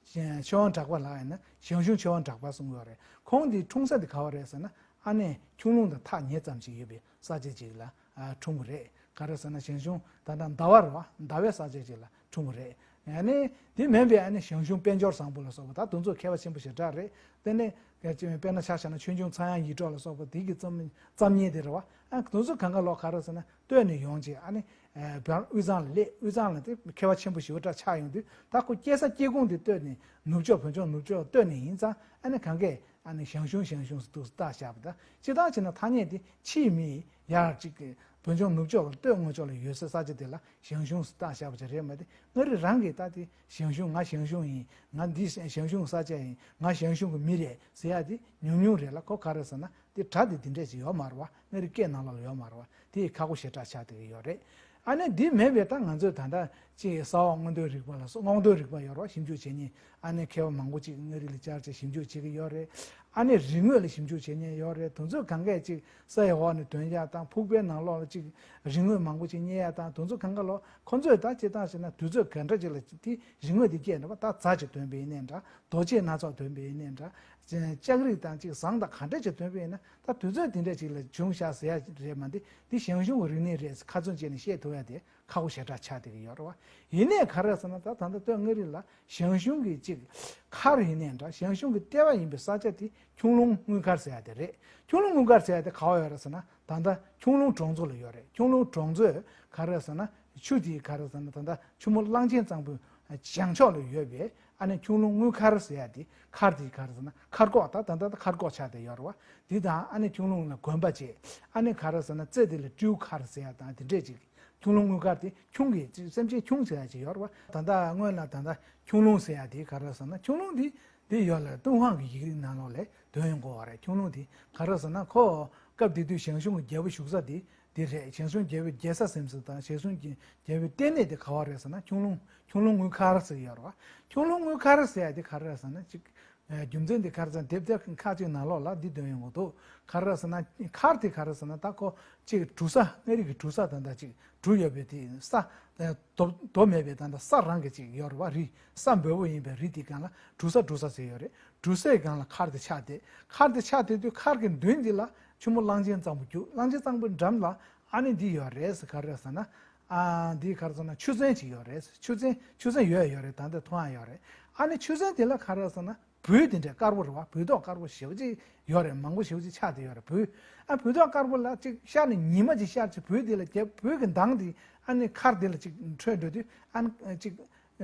ཅན་ཆོས་དབང་གྲགས་པ་ལགས་ཡིན་ན་ཞང་ཞུང་ཆོས་དབང་གྲགས་པ་གསུང་གི་ཡོད་རེད། ཁོང་འདིའི་འཁྲུངས་ས་འདི་ག་བ་རེད་ཟེར་ན་ཨ་ནི་ཁྱུང་ལུང་དང་ཐག་ཉེ་ཙམ་ཞིག་ཡོད་པའི་ས་ཆ་ཅིག་ལ་འཁྲུངས་པ་རེད། ག་རེ་ཟེར་ན་ཞང་ཞུང་ད་ལྟ་ཟླ་བ་རེད་བ། ཟླ་བའི་ས་ཆ་ཅིག་ལ་འཁྲུངས་པ་རེད། ཨ་ནི་དེ་མིན་པའི་ཨ་ནི་ཞང་ཞུང་དཔལ་འབྱོར་བཟང་པོ་ལ་སོགས་པ་ད་དེ་ཚོ་མཁས་པ་ཆེན་པོ་ཞེ་དྲག་རེད། དེ་ནས་དཔེར་ན་ཆ་བཞག་ན་ཆོས་འབྱུང་ཚངས་དབྱངས་ཡིད་འཕྲོག་ལ་སོགས་པ་དེ་གི་རྩོམ་རྩོམ་མཁན་དེ་རེད་བ། ཨ་དེ་ཚོ་གང་ག་ལོག་ག་རེ་ཟེར་ན་སྟོད་ནས་ཡོང་བྱས་ཨ་ནི་བར་དབུས་གཙང་ལ་སླེབས། དབུས་གཙང་ལ་དེ་མཁས་པ་ཆེན་པོ་ཞེ་པོ་ཅིག་ཆགས་ཡོང་དུས་ད་ཁོ་སྐྱེས་ས་སྐྱེས་ཁུངས་དེ་སྟོད་ནས་ནུབ་ཕྱོགས་བོད་ལྗོངས་ནུབ་ཕྱོགས་སྟོད་ནས་ཡིན་ཙང་ཨ་ནི་གང་གས་ཨ་ནི་ཞང་ཞུང་ཞང་ཞུང་ཟེར་འདུག་སེ་བཏགས་བཞག་པ་དང་། སྤྱིར་བཏང་བྱས་ན་ཐ་སྙད་དེ་ཕྱིའི་མི་ཡར་ཅིག་གི་བོད་ལྗོངས་ནུབ་ཕྱོགས་ལ་སྟོད་མངོན་ཕྱོགས་ལ་ཡོད་སའི་ས་ཆ་དེ་ལ་ཞང་ཞུང་ཟེར་བཏགས་བཞག་པ་ཅིག་རེད་མ་གཏོགས། མངའ་རིས་རང་གིས་ད་དེ་ཞང་ཞུང་ང་ཞང་ཞུང་ཡིན། ང་འདི་ཞང་ཞུང་ས་ཆ་ཡིན། ང་ཞང་ཞུང་གི་མི་རེད་ཟེར་ཡ་དེ་ཉུང་ཉུང་རེད་ལ། ཁོ་ག་རེ་ཟེར་ན་དེ་སྒྲ་དེ་དེ་འདྲས་ཅིག་ཡོད་མ་རེད་བ། མངའ་རིས་སྐད་ནང་ལོགས་ལ་ཡོད་མ་རེད་བ། དེ་ཁག་པོ་ཞེ་དྲག་ཆགས་བསྡད་ཀྱི་ཡོད་རེད། ཨ་ནི་འདི་མིན་པའི་ད་ང་ཚོས་ད་ལྟ་ཅིག་ས་འོག་མངོན་མཐོའི་རིག་པ་ལ་སོགས་མངོན་མཐོའི་རིག་པ་ཡོད་རེད་བ། ཞིབ་འཇུག་བྱེད་མཁན་ཨ་ནི་མཁས་པ་མང་པོ་ཅིག་མངའ་རིས་ལ་བཅར་བྱས་ཞིབ་འཇུག་བྱེད་ཀྱི་ཡོད་རེད། ཨ་ནི་རིག་དངོས་ལ་ཞིབ་འཇུག་བྱེད་མཁན་ཡོད་རེད། དེ་ཚོས་གང་གས་ཅིག་ས་ཡི་འོག་ནས་ཐོན་ཡ་དང་ཕུག་པའི་ནང་ལོགས་ལ་ཅིག་རིག་དངོས་མང་པོ་ཅིག་རྙེད་ཡ་དང་དེ་ཚོ་གང་ག་ལོག་ཁོ་ཚོས་ད་སྤྱིར་བཏང་བྱས་ན་དུས་ཚོད་ག་འདྲ་ཅིག་ལ་དེ་རིག་དངོས་དེ་སྐྱེས་ནས་བ། ད་རྫ་ཅིག་ཐོན་པ་ཡིན་ནའི་འདྲ། རྡོ་ཆས་སྣ་ཚོགས་ཐོན་པ་ཡིན་ནའི་འདྲ། ལྕགས་རིགས་དང་ཅིག་ཟངས་དང་ག་འདྲ་ཅིག་ཐོན་པ་ཡིན་ན་ད་དུས་ཚོད་དེ་འདྲ་ཅིག་ལ་བྱུང་བཞག་ཟེར་ཡ་རེད་མ་གཏོགས། འདི་ཞང་ཞུང་གི་རིག་གནས་རེད་ཁ་ཚོན་བཅད་ནས་བཤད་ཐུབ་ཡ་དེ་ཁག་པོ་ཞེ་དྲག་ཆགས་བསྡད་ཀྱི་ཡོད་རེད་བ། ཡིན་ནའི་ག་རེ་ཟེར་ན་ད་ད་ལྟ་སྟོད་མངའ་རིས་ལ་ཞང་ཞུང་གི་ཅིག་མཁར་ཡིན་ནའི་འདྲ། ཞང་ཞུང་གི་ལྟེ་བ་ཡིན་པའི་ས་ཆ་དེ་ཁྱུང་ལུང་དངུལ་མཁར་ཟེར་ཡ་དེ་རེད། ཁྱུང་ལུང་དངུལ་མཁར་ཟེར་ཡ་དེ་ག་བ་ཡོད་རེད་ཟེར་ན་ད་ལྟ་ཁྱུང་ལུང་གྲོང་ཚོ་ལ་ཡོད་རེད། ཁྱུང་ལུང་གྲོང་ཚོས་ག་རེ་ཟེར་ན་ཆུ་དེ་ག་རེ་ཟེར་ན་ད་ལྟ་ཆུ་མོ་གླང་ཆེན་གཙང་པོའི་བྱང་ཕྱོགས་ལ་ཡོད་པའི་ཨ་ནི་ཁྱུང་ལུང་དངུལ་མཁར་ཟེར་ཡ་དེ། མཁར་དེ་ག་རེ་ཟེར་ན་མཁར་གོག་ད་ད་ད་ད་མཁར་གོག་ཆགས་བསྡད་ཡོད་རེད་བ། དེ་དང་ཨ་ནི་ཁྱུང་ལུང་ལ་དགོན་པ་བྱས། ཨ་ནི་ག་རེ་ཟེར་ན་རྩེ་དེ་ལ་སྤྲེའུ་མཁར་ཟེར་ཡ་དང་དེ་འདྲས་ཅིག་ཁྱུང་ལུང་དངུལ་མཁར་དེ་ཁྱུང་གི་སེམས་ཅན་ཁྱུང་ཟེར་ཡ་ཅིག་ཡོད་རེད་བ། ད་ལྟ་སྔོན་ལ་ད་ལྟ་ཁྱུང་ལུང་ཟེར་ཡ་དེ་ག་རེ་ཟེར་ན་ཁྱུང་ལུང་དེ་དེ་ཡོད་ལ་ཏུན་ཧོང་གི་ཡིག་རིགས་ནང་ལོགས་ལ་འདོན་ཡོང་གི་ཡོད་རེད། ཁྱུང་ལུང་དེ་ག་རེ་ཟེར་ན་ཁོ་སྐབས་དེ་དུས་ཞང་ཞུང་གི་རྒྱལ་པོ་བཞུགས་ས་དེ་དེ་རེད། ཞང་ཞུང་རྒྱལ་པོའི་རྒྱལ་ས་ཟེར་ས་དང་ཞང་ཞུང་གི་རྒྱལ་པོའི་ལྟེ་གནས་དེ་ག་བ་རེད་ཟེར་ན་ཁྱུང་ལུང་ཁྱུང་ལུང་དངུལ་མཁར་ཟེར་གྱི་ཡོད་རེད་བ། ཁྱུང་ལུང་དངུལ་མཁར་ཟེར་ཡ་དེ་ག་རེ་རེད་ཟེར་ན་ཅིག་རྒྱུ་མཚན་དེ་ག་རེ་ཟེར་ན་དེབ་ཐེར་ཁག་ཅིག་ནང་ལོགས་ལ་འདི་འདོན་ཡོང་གི་འདུག་ག་རེ་ཟེར་ན་མཁར་དེ་ག་རེ་ཟེར་ན་ད་ཁོ་ཅིག་གྲུ་ས་མངའ་རིས་ཀྱི་གྲུ་ས་དང་ད་ཅིག་གྲུ་ཡོད་པའི་དེ་ས་རྡོ་རྡོ་མེད་པའི་ད་ད་ས་རང་གི་ཅིག་ཡོད་རེད་བ། རི་ས་འབོལ་པོ་ཡིན་པའི་རི་དེ་སྒང་ལ་གྲུ་ས་གྲུ་ས་ཟེར་ཡོད་རེད། གྲུ་སའི་སྒང་ལ་མཁར་དེ་ཆགས་ཏེ་མཁར་དེ་ཆགས་བསྡད་དུས་མཁར་གྱི་མདུན་འདི་ལ་ཆུ་མོ་གླང་ཆེན་གཙང་པོ་རྒྱུག་གླང་ཆེན་གཙང་པོའི་འགྲམ་ལ་ཨ་ནི་འདི་ཡོད་རེད་ཟེར། ག་རེ་ཟེར་ན། ཨ་འདི་ག་རེ་ཟེར་ན་ཆུ་ཚན་ཅིག་ཡོད་རེད། ཆུ་ཚན་ཆུ་ཚན་ཡོད་ཡོད་རེད། ད་ལྟ་མཐོང་ཡ་ཡོད་རེད། ཨ་ནི་ཆུ་ཚན་དེ་ལ་ག་རེ་ཟེར་ན་སྦུལ་དེ་འདྲས་དཀར་པོ་རེད་བ། སྦུལ་ཏོག་དཀར་པོ་ཞེ་པོ་ཅིག་ཡོད་རེད། མང་པོ་ཞེ་པོ་ཅིག་ཆགས་བསྡད་ཡོད་རེད་སྦུལ། ཨ་སྦུལ་ཏོག་དཀར་པོ་ལ་ཅིག་ཤར་ནས་ཉི་མ་ཅིག་ཤར་ཅིག་སྦུལ་དེ་ལ་རྒྱབ་སྦུལ་གྱི་མདངས་དེ་ཨ་ནི་མཁར་དེ་ལ་ཅིག་འཕྲོས་འགྲོ་དུས་ཨ་ནི་ཅིག་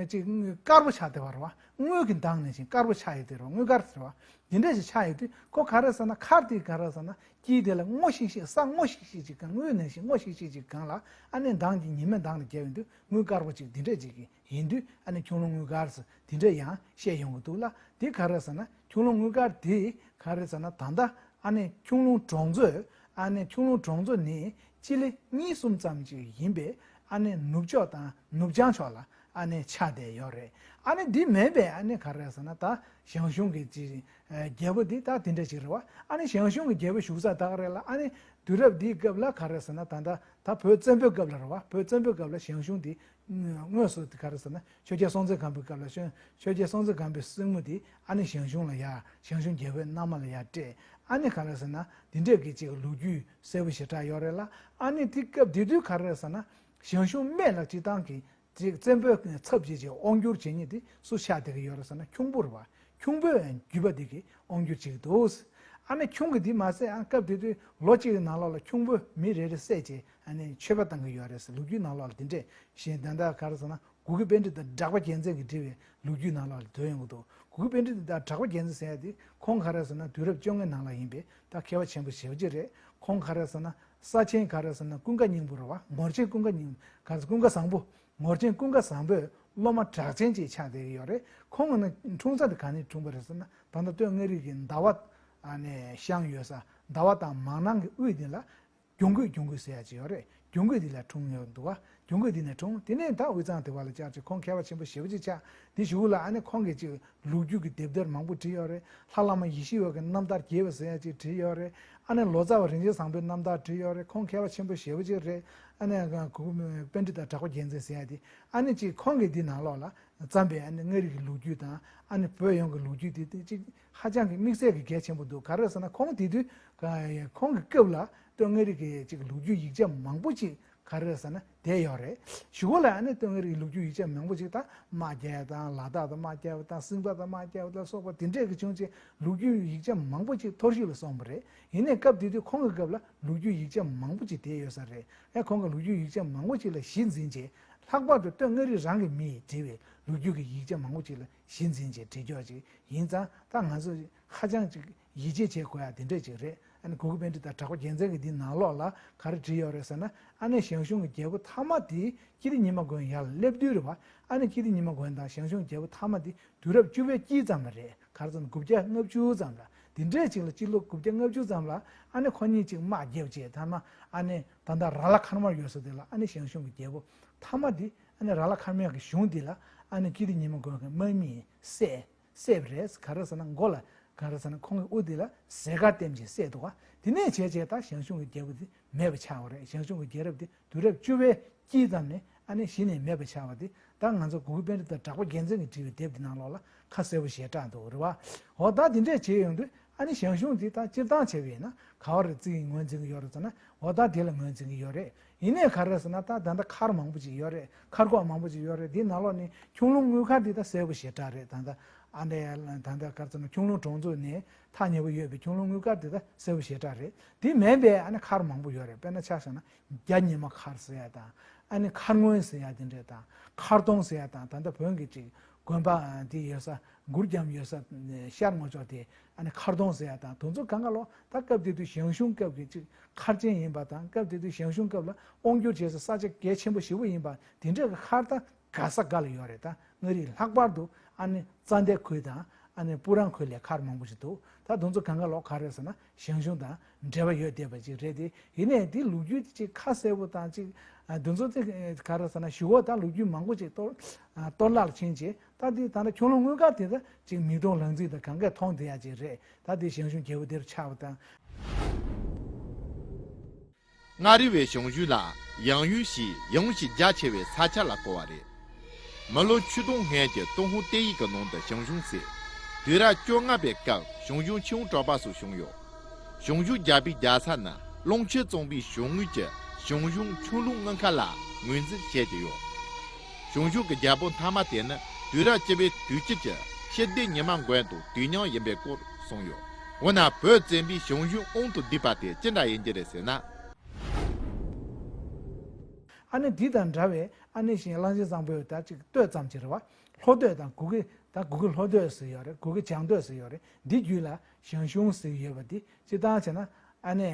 ཅིག་དངུལ་དཀར་པོ་ཆགས་བསྡད་པ་རེད་བ། དངུལ་གྱི་མདངས་ནང་བཞིན་དཀར་པོ་ཆགས་ཡོད་དེ་རེད་བ། དངུལ་དཀར་ཟེར་བ། འདི་འདྲས་ཞིག་ཆགས་ཡོད་དུས་ཁོ་ག་རེ་ཟེར་ན་མཁར་དེ་ག་རེ་ཟེར་ན་དཀྱིལ་དེ་ལ་སྔོ་ཤིག་ཤིག་ས་སྔོ་ཤིག་ཤིག་ཅིག་གང་དངུལ་ནང་བཞིན་སྔོ་ཤིག་ཤིག་ཅིག་གང་ལ་ཨ་ནི་མདངས་ཀྱི་ཉི་མའི་མདངས་ལ་རྒྱབ་ཡོང་དུས་དངུལ་དཀར་པོ་ཅིག་འདི་འདྲས་ཅིག་ཡིན་དུས་ཨ་ནི་ཁྱུང་ལུང་དངུལ་དཀར་ཟེར་འདི་འདྲས་ཡང་བཤད་ཡོང་གི་འདུག་ལ། དེ་ག་རེ་ཟེར་ན་ཁྱུང་ལུང་དངུལ་དཀར་དེ་ག་རེ་ཟེར་ན་ད་ལྟ་ཨ་ནི་ཁྱུང་ལུང་གྲོང་ཚོས་ཨ་ནི་ཁྱུང་ལུང་གྲོང་ཚོ་ནི་སྤྱི་ལེ་གཉིས་གསུམ་ཙམ་ཅིག་ཡིན་པའི་ཨ་ནི་ནུབ་ཕྱོགས་དང་ནུབ་བྱང་ཕྱོགས་ལ་ཨ་ནི་ཆགས་བསྡད་ཡོད་རེད། ཨ་ནི་འདི་མིན་པའི་ཨ་ནི་ག་རེ་ཟེར་ན་ད་ཞང་ཞུང་གི་ཅི་རྒྱལ་པོ་འདི་ད་དེ་འདྲ་ཅིག་རེད་བ། ཨ་ནི་ཞང་ཞུང་གི་རྒྱལ་པོ་བཞུགས་ས་ད་ག་རེ་ལ་ཨ་ནི་དུས་རབས་འདིའི་སྐབས་ལ་ག་རེ་ཟེར་ན་ད་ད་ད་བོད་བཙན་པོའི་སྐབས་ལ་རེད་བ། བོད་བཙན་པོའི་སྐབས་ལ་ཞང་ཞུང་འདི་དངོས་སུ་ག་རེ་ཟེར་ན་ཆོས་རྒྱལ་སྲོང་བཙན་སྒམ་པོའི་སྐབས་ལ་ཆོས་ཆོས་རྒྱལ་སྲོང་བཙན་སྒམ་པོའི་སྲིང་མོ་འདི་ཨ་ནི་ཞང་ཞུང་ལ་ཡ་ཞང་ཞུང་རྒྱལ་པོའི་མནའ་མ་ལ་ཡ་སྤྲད། ཨ་ནི་ག་རེ་ཟེར་ན་འདི་འདྲས་ཀྱི་ཅིག་ལོ་རྒྱུས་གསལ་པོ་ཞེ་དྲག་ཡོད་རེད་ལ། ཨ་ནི་དེ་སྐབས་དེ་དུས་ག་རེ་ཟེར་ན་ཞང་ཞུང་སྨད་ལ་སྤྱིར་བཏང་གི་ཅིག་བཙན་པོའི་ཚབ་བྱེད་ཅིག་དབང་སྒྱུར་བྱེད་མཁན་དེ་སུ་ཆགས་བསྡད་ཀྱི་ཡོད་རེད་ཟེར་ན་ཁྱུང་པོ་རེད་བ། ཁྱུང་པོའི་རྒྱུད་པ་དེ་གིས་དབང་སྒྱུར་བྱེད་ཀྱི་འདུག་ཨ་ནི་ཁྱུང་གི་དེ་མ་ཟད་ཨ་སྐབས་དེ་དུས་ལོ་གཅིག་གི་ནང་ལོགས་ལ་ཁྱུང་པོ་མི་རེ་རེ་བསད་བྱས་ཨ་ནི་མཆོད་པ་བཏང་གི་ཡོད་རེད་ཟེར་ལོ་རྒྱུས་ནང་ལོགས་ལ་དེ་འདྲས་ཞེས་ད་ལྟ་ག་རེ་ཟེར་ན། གུ་གེ་པཎྜི་ཏ་གྲགས་པ་རྒྱལ་མཚན་གྱིས་བྲིས་པའི་ལོ་རྒྱུས་ནང་ལ་འདོན་ཡོང་གི་འདུག་གུ་གེ་པཎྜི་ཏ་གྲགས་པ་རྒྱལ་མཚན་ཟེར་ཡ་དེ་ཁོང་ག་རེ་ཟེར་ན་དུས་རབས་བཅོ་ལྔའི་ནང་ལ་ཡིན་པའི་ད་མཁས་པ་ཆེན་པོ་ཞེ་པོ་ཅིག་རེད། ཁོང་ག་རེ་ཟེར་ན་ས་ཆེན་ག་རེ་ཟེར་ན་ཀུན་དགའ་སྙིང་པོ་རེད་བ། ངོར་ཆེན་ཀུན་དགའ་སྙིང་ག་རེ་ཟེར་ཀུན་དགའ་བཟང་པོ། ངོར་ཆེན་ཀུན་དགའ་བཟང་པོའི་སློབ་མ་གྲགས་ཅན་ཅིག་ཆགས་བསྡད་ཀྱི་ཡོད་རེད། ཁོང་ནི་འཁྲུངས་ས་དེ་ག་ནས་འཁྲུངས་པ་རེད་ཟེར་ན་ད་ལྟ་སྟོད་མངའ་རིས་ཀྱི་ཟླ་བ་ཨ་ནས་ཤང་ཡོད་ས་ཟླ་བ་དང་མང་ནང་གི་དབུས་དེ་ལ། གྱོང་གུད་གྱོང་གུད་ཟེར་ཡ་ཅིག་ཡོད་རེད། གྱོང་གུད་འདི་ལ་འཁྲུངས་ཡོད་འདུག་བ། གྱོང་གུད་འདི་ནས་འཁྲུངས། དེ་ནས་ད་དབུས་གཙང་དེ་བ་ལ་བཅར་ཅིག་ཁོང་མཁས་པ་ཆེན་པོ་ཞེ་པོ་ཅིག་ཆགས། དེ་གཞུག་ལ་ཨ་ནི་ཁོང་གིས་ཅིག་ལོ་རྒྱུས་ཀྱི་དེབ་ཐེར་མང་པོ་བྲིས་ཡོད་རེད། ལྷ་བླ་མ་ཡེ་ཤེས་འོད་ཀྱི་རྣམ་ཐར་རྒྱས་པ་ཟེར་ཡ་ཅིག་བྲིས་ཡོད་རེད། ཨ་ནི་ལོ་ཙཱ་བ་རིན་ཆེན་བཟང་པོའི་རྣམ་ཐར་བྲིས་ཡོད་རེད། ཁོང་མཁས་པ་ཆེན་པོ་ཞེ་པོ་ཅིག་རེད། ཨ་ནི་གུ་གུ་པཎྜི་ཏ་གྲགས་པ་རྒྱལ་མཚན་ཟེར་ཡ་དེ་ཨ་ནི་ཅིག་ཁོང་གིས་འདི་ནང་ལོགས་ལ་བརྩམས་པའི་ཨ་ནི་མངའ་རིས་ཀྱི་ལོ་རྒྱུས་དང་ཨ་ནི་བོད་ཡོངས་ཀྱི་ལོ་རྒྱུས་དེ་དེ་ཅིག་ཧ་ཅང་གི་དམིགས་བསལ་གྱི་གལ་ཆེན་པོ་འདུག་ག་རེ་ཟེར་ན་ཁོང་དེ་དུས་ཁོང་གི་སྐབས་ལ་སྟོད་མངའ་རིས་ཀྱི་ཅིག་ལོ་རྒྱུས་ཡིག་ཆ་མང་པོ་ཅིག་ག་རེ་ཟེར་ན་བསྡད་ཡོད་རེད། གཞུག་གུ་ལ་ཨ་ནི་སྟོད་མངའ་རིས་ཀྱི་ལོ་རྒྱུས་ཡིག་ཆ་མང་པོ་ཅིག་ད་དམག་རྒྱག་ཡ་དང་ལ་དྭགས་དང་དམག་རྒྱག་པ་དང་སེང་པ་དང་དམག་རྒྱག་པ་ལ་སོགས་པ་དེ་འདྲས་ཀྱི་བྱུང་ཅིག་ལོ་རྒྱུས་ཡིག་ཆ་མང་པོ་ཅིག་འཐོར་ཞིག་ལ་སོང་བ་རེད། ཡིན་ནའི་སྐབས་དེ་དུས་ཁོང་གི་སྐབས་ལ་ལོ་རྒྱུས་ཡིག་ཆ་མང་པོ་ཅིག་བསྡད་ཡོད་ས་རེད། ཨེ་ཁོང་གི་ལོ་རྒྱུས་ཡིག་ཆ་མང་པོ་ཅིག་ལ་གཞི་འཛིན་བྱས། ལྷག་པར་དུ་སྟོད་མངའ་རིས་རང་གི་མིས་བྲིས་པའི་ལོ་རྒྱུས་ཀྱི་ཡིག་ཆ་མང་པོ་ཅིག་ལ་གཞི་འཛིན་བྱས་བྲིས་ཀྱོག་ཅིག་ཡིན་ཙང་ད་ང་ཚོ་ཧ་ཅང་ཅིག་ཡིད་ཆེས་བྱེད་དགོས་ཡ་དེ་འདྲས་ཅིག་རེད། ཨ་ནི་གུ་གུ་པཎྜི་ཏ་གྲགས་པ་རྒྱལ་མཚན་གྱིས་འདི་ནང་ལོགས་ལ་ག་རེ་བྲིས་ཡོད་རེད་ཟེར་ན། ཨ་ནི་ཞང་ཞུང་གི་རྒྱལ་པོ་ཐ་མ་དེ་སྐྱིད་ལྡེ་ཉི་མ་མགོན་ཡར་ལ་སླེབས་དུས་རེད་བ། ཨ་ནི་སྐྱིད་ལྡེ་ཉི་མ་མགོན་དང་ཞང་ཞུང་རྒྱལ་པོ་ཐ་མ་དེ་དུས་རབས་བཅུ་པའི་དཀྱིལ་ཙམ་ལ་རེད། ག་རེ་ཟེར་ན་དགུ་བརྒྱ་ལྔ་བཅུ་ཙམ་ལ། དེ་འདྲས་ཅིག་ལ་སྤྱི་ལོ་དགུ་བརྒྱ་ལྔ་བཅུ་ཙམ་ལ་ཨ་ནི་ཁོ་གཉིས་ཅིག་དམག་རྒྱབ་བྱས་ཐ་མ་ཨ་ནི་ད་ལྟ་ར་ལ་མཁར་དམར་ཡོད་ས་དེ་ལ་ཨ་ནི་ཞང་ཞུང་གི་རྒྱལ་པོ་ཐ་མ་དེ་ཨ་ནི་ར་ལ་མཁར་དམར་གྱི་གཞུང་དེ་ལ་ཨ་ནི་སྐྱིད་ལྡེ་ཉི་མ་མགོན་གྱི་དམག་མིས་བསད། བསད་པ་རེད། ག་རེ་ཟེར་ན་མགོ་ལ་ག་རེ་ཟེར་ན་ཁོང་གི་དབུ་དེ་ལ་ཟས་སྐལ་བསྟན་བྱས་བསད་འདུག་ག་དེ་ནས་བྱས་བྱས་ད་ཞང་ཞུང་གི་རྒྱལ་པོ་དེ་མེད་པ་ཆགས་པ་རེད། ཞང་ཞུང་གི་རྒྱལ་རབས་དེ་དུས་རབས་བཅུ་པའི་དཀྱིལ་ཙམ་ནས་ཨ་ནི་གཞི་ནས་མེད་པ་ཆགས་པ་དེ་ད་ང་ཚོ་གུ་གུ་པཎྜི་ཏ་གྲགས་པ་རྒྱལ་མཚན་གྱིས་བྲིས་པའི་དེབ་དེ་ནང་ལོགས་ལ་ཁ་གསལ་པོ་ཞེ་དྲག་འདུག་རེད་བ། འོ་ད་དེ་འདྲས་བྱས་ཡོང་དུས་ཨ་ནི་ཞང་ཞུང་དེ་ད་སྤྱིར་བཏང་བྱས་པ་ཡིན་ན་ག་བ་རེ་བརྩི་ངོས་འཛིན་གྱི་ཡོད་རེད་ཟེར་ན། འོ་ད་དེ་ལ་ངོས་འཛིན་གྱི་ཡོད་རེད། ཡིན་ནའི་ག་རེ་ཟེར་ན་ད་ད་ལྟ་མཁར་མང་པོ་ཅིག་ཡོད་རེད། མཁར་གོག་མང་པོ་ཅིག་ཡོད་རེད། དེའི་ནང་ལོགས་ནས་ཁྱུང་ལུང་དངུལ་མཁར་འདི་ད་གསལ་པོ་ཞེ་དྲག་རེད། ད་ལྟ་ཨ་འདྲ་ད་ལྟ་ག་རེ་ཟེར་ན་ཁྱུང་ལུང་གྲོང་ཚོ་ནས་ཐག་ཉེ་པོ་ཡོད་པའི་ཁྱུང་ལུང་དངུལ་མཁར་འདི་ད་གསལ་པོ་ཞེ་དྲག་རེད། དེ་མིན་པའི་ཨ་ནི་མཁར་མང་པོ་ཡོད་རེད། དཔེར་ན་ཆ་བཞག་ན་རྒྱ་ཉི་མ་མཁར་ཟེར་ཡ་དང་ཨ་ནི་མཁར་སྔོན་ཟེར་ཡ་དེ་འདྲ་དང་མཁར་གདོང་ཟེར་ཡ་དང་ད་ལྟ་བོད་ཀྱི་ཅིག་དགོན་པ་དེ་ཡོད་ས་གུར་གྱམ་ཡོད་ས་ཤར་ངོས་ཕྱོགས་དེ་ཨ་ནི་མཁར་གདོང་ཟེར་ཡ་དང་དེ་ཚོ་གང་ག་ལོ་ད་སྐབས་དེ་དུས་ཞང་ཞུང་སྐབས་ཀྱི་ཅིག་མཁར་ཆེན་ཡིན་པ་དང་སྐབས་དེ་དུས་ཞང་ཞུང་སྐབས་ལ་དབང་སྒྱུར་བྱེད་ས་ས་ཆ་གལ་ཆེན་པོ་ཞེ་པོ་ཡིན་པ་དེ་འདྲ་གི་མཁར་ད་ག་ས་ག་ལ་ཡོད་རེད། ད་མངའ་རིས་ལྷག་པར་དུ་ཨ་ནི་རྩ་མདའ་ཁུལ་དང་ཨ་ནི་སྤུ་རང་ཁུལ་ལ་མཁར་མང་པོ་ཞིག་འདུག་ད་དེ་ཚོ་གང་ག་ལོ་ག་རེད་ཟེར་ན་ཞང་ཞུང་དང་འབྲེལ་བ་ཡོད་བསྡད་པ་ཅིག་རེད་དེ། ཡིན་ནའི་དེ་ལོ་རྒྱུས་དེ་ཅིག་ཁ་གསལ་པོ་དང་ཅིག་ཨ་དེ་ཚོ་དེ་ག་རེ་ཟེར་ན་ཞུ་བ་དང་ལོ་རྒྱུས་མང་པོ་ཅིག་གཏོར་ཨ་གཏོར་བརླག་ཕྱིན་བྱས་ད་དེ་ད་ལྟ་ཁྱུང་ལུང་དངུལ་མཁར་དེ་ད་ཅིག་མིག་མཐོང་ལག་འཛིན་དང་གང་གས་མཐོང་བསྡད་ཡ་ཅིག་རེད། ད་དེ་ཞང་ཞུང་རྒྱལ་པོ་དེར་ཆགས་པ་དང་། མངའ་རིས་པའི་ཞང་ཞུང་ལ་ཡང་ཡུལ་ཞེས་ཡང་ཞེས་རྒྱ་ཆེ་བའི་ས་ཆ་ལ་གོ་བ་རེད། མི་ལོ་ཆིག་སྟོང་སྔོན་གྱི་ཏུན་ཧོང་གཏེར་ཡིག་གི་ནང་དུ་ཞང་ཞུང་ཟེར། དུས་རབས་བཅོ་ལྔ་པའི་སྐབས་ཞང་ཞུང་ཆིན་ཧུང་གྲགས་པ་སོགས་བྱུང་ཡོད། ཞང་ཞུང་རྒྱལ་པོའི་རྒྱལ་ས་ནི་གླང་ཆེན་གཙང་པོའི་བྱང་ངོས་ཀྱི་ཞང་ཞུང་ཁྱུང་ལུང་དངུལ་མཁར་ལ་ངོས་འཛིན་བྱེད་ཀྱི་ཡོད། ཞང་ཞུང་གི་རྒྱལ་པོ་མཐའ་མ་དེ་ནི་དུས་རབས་བཅུ་པའི་དུས་དཀྱིལ་གྱི་སྐྱིད་ལྡེ་ཉི་མ་མགོན་དང་དུས་མཉམ་ཡིན་པའི་སྐོར་གསུངས་ཡོད། འོ་ན་བོད་བཙན་པོའི་ཞང་ཞུང་དབང་དུ་བསྡུས་པ་དེ་ཅི་འདྲ་ཡིན་གྱི་རེད་ཟེར་ན། ཨ་ནི་འདི་དང་འདྲ་བའི་ཨ་ནི་ཞིང་གླང་ཆེན་བཟང་པོའི་ད་ཅིག་སྟོད་ཙམ་ཅིག་རེད་བ། ལྷོ་སྟོད་དང་གུ་གེ་ད་གུ་གེ་ལྷོ་སྟོད་ཟེར་ཡོད་རེད། གུ་གེ་བྱང་སྟོད་ཟེར་ཡོད་རེད། འདི་རྒྱུད་ལ་ཞང་ཞུང་ཟེར་ཡོད་པ་འདི་སྤྱིར་བཏང་བྱས་ན་ཨ་ནི།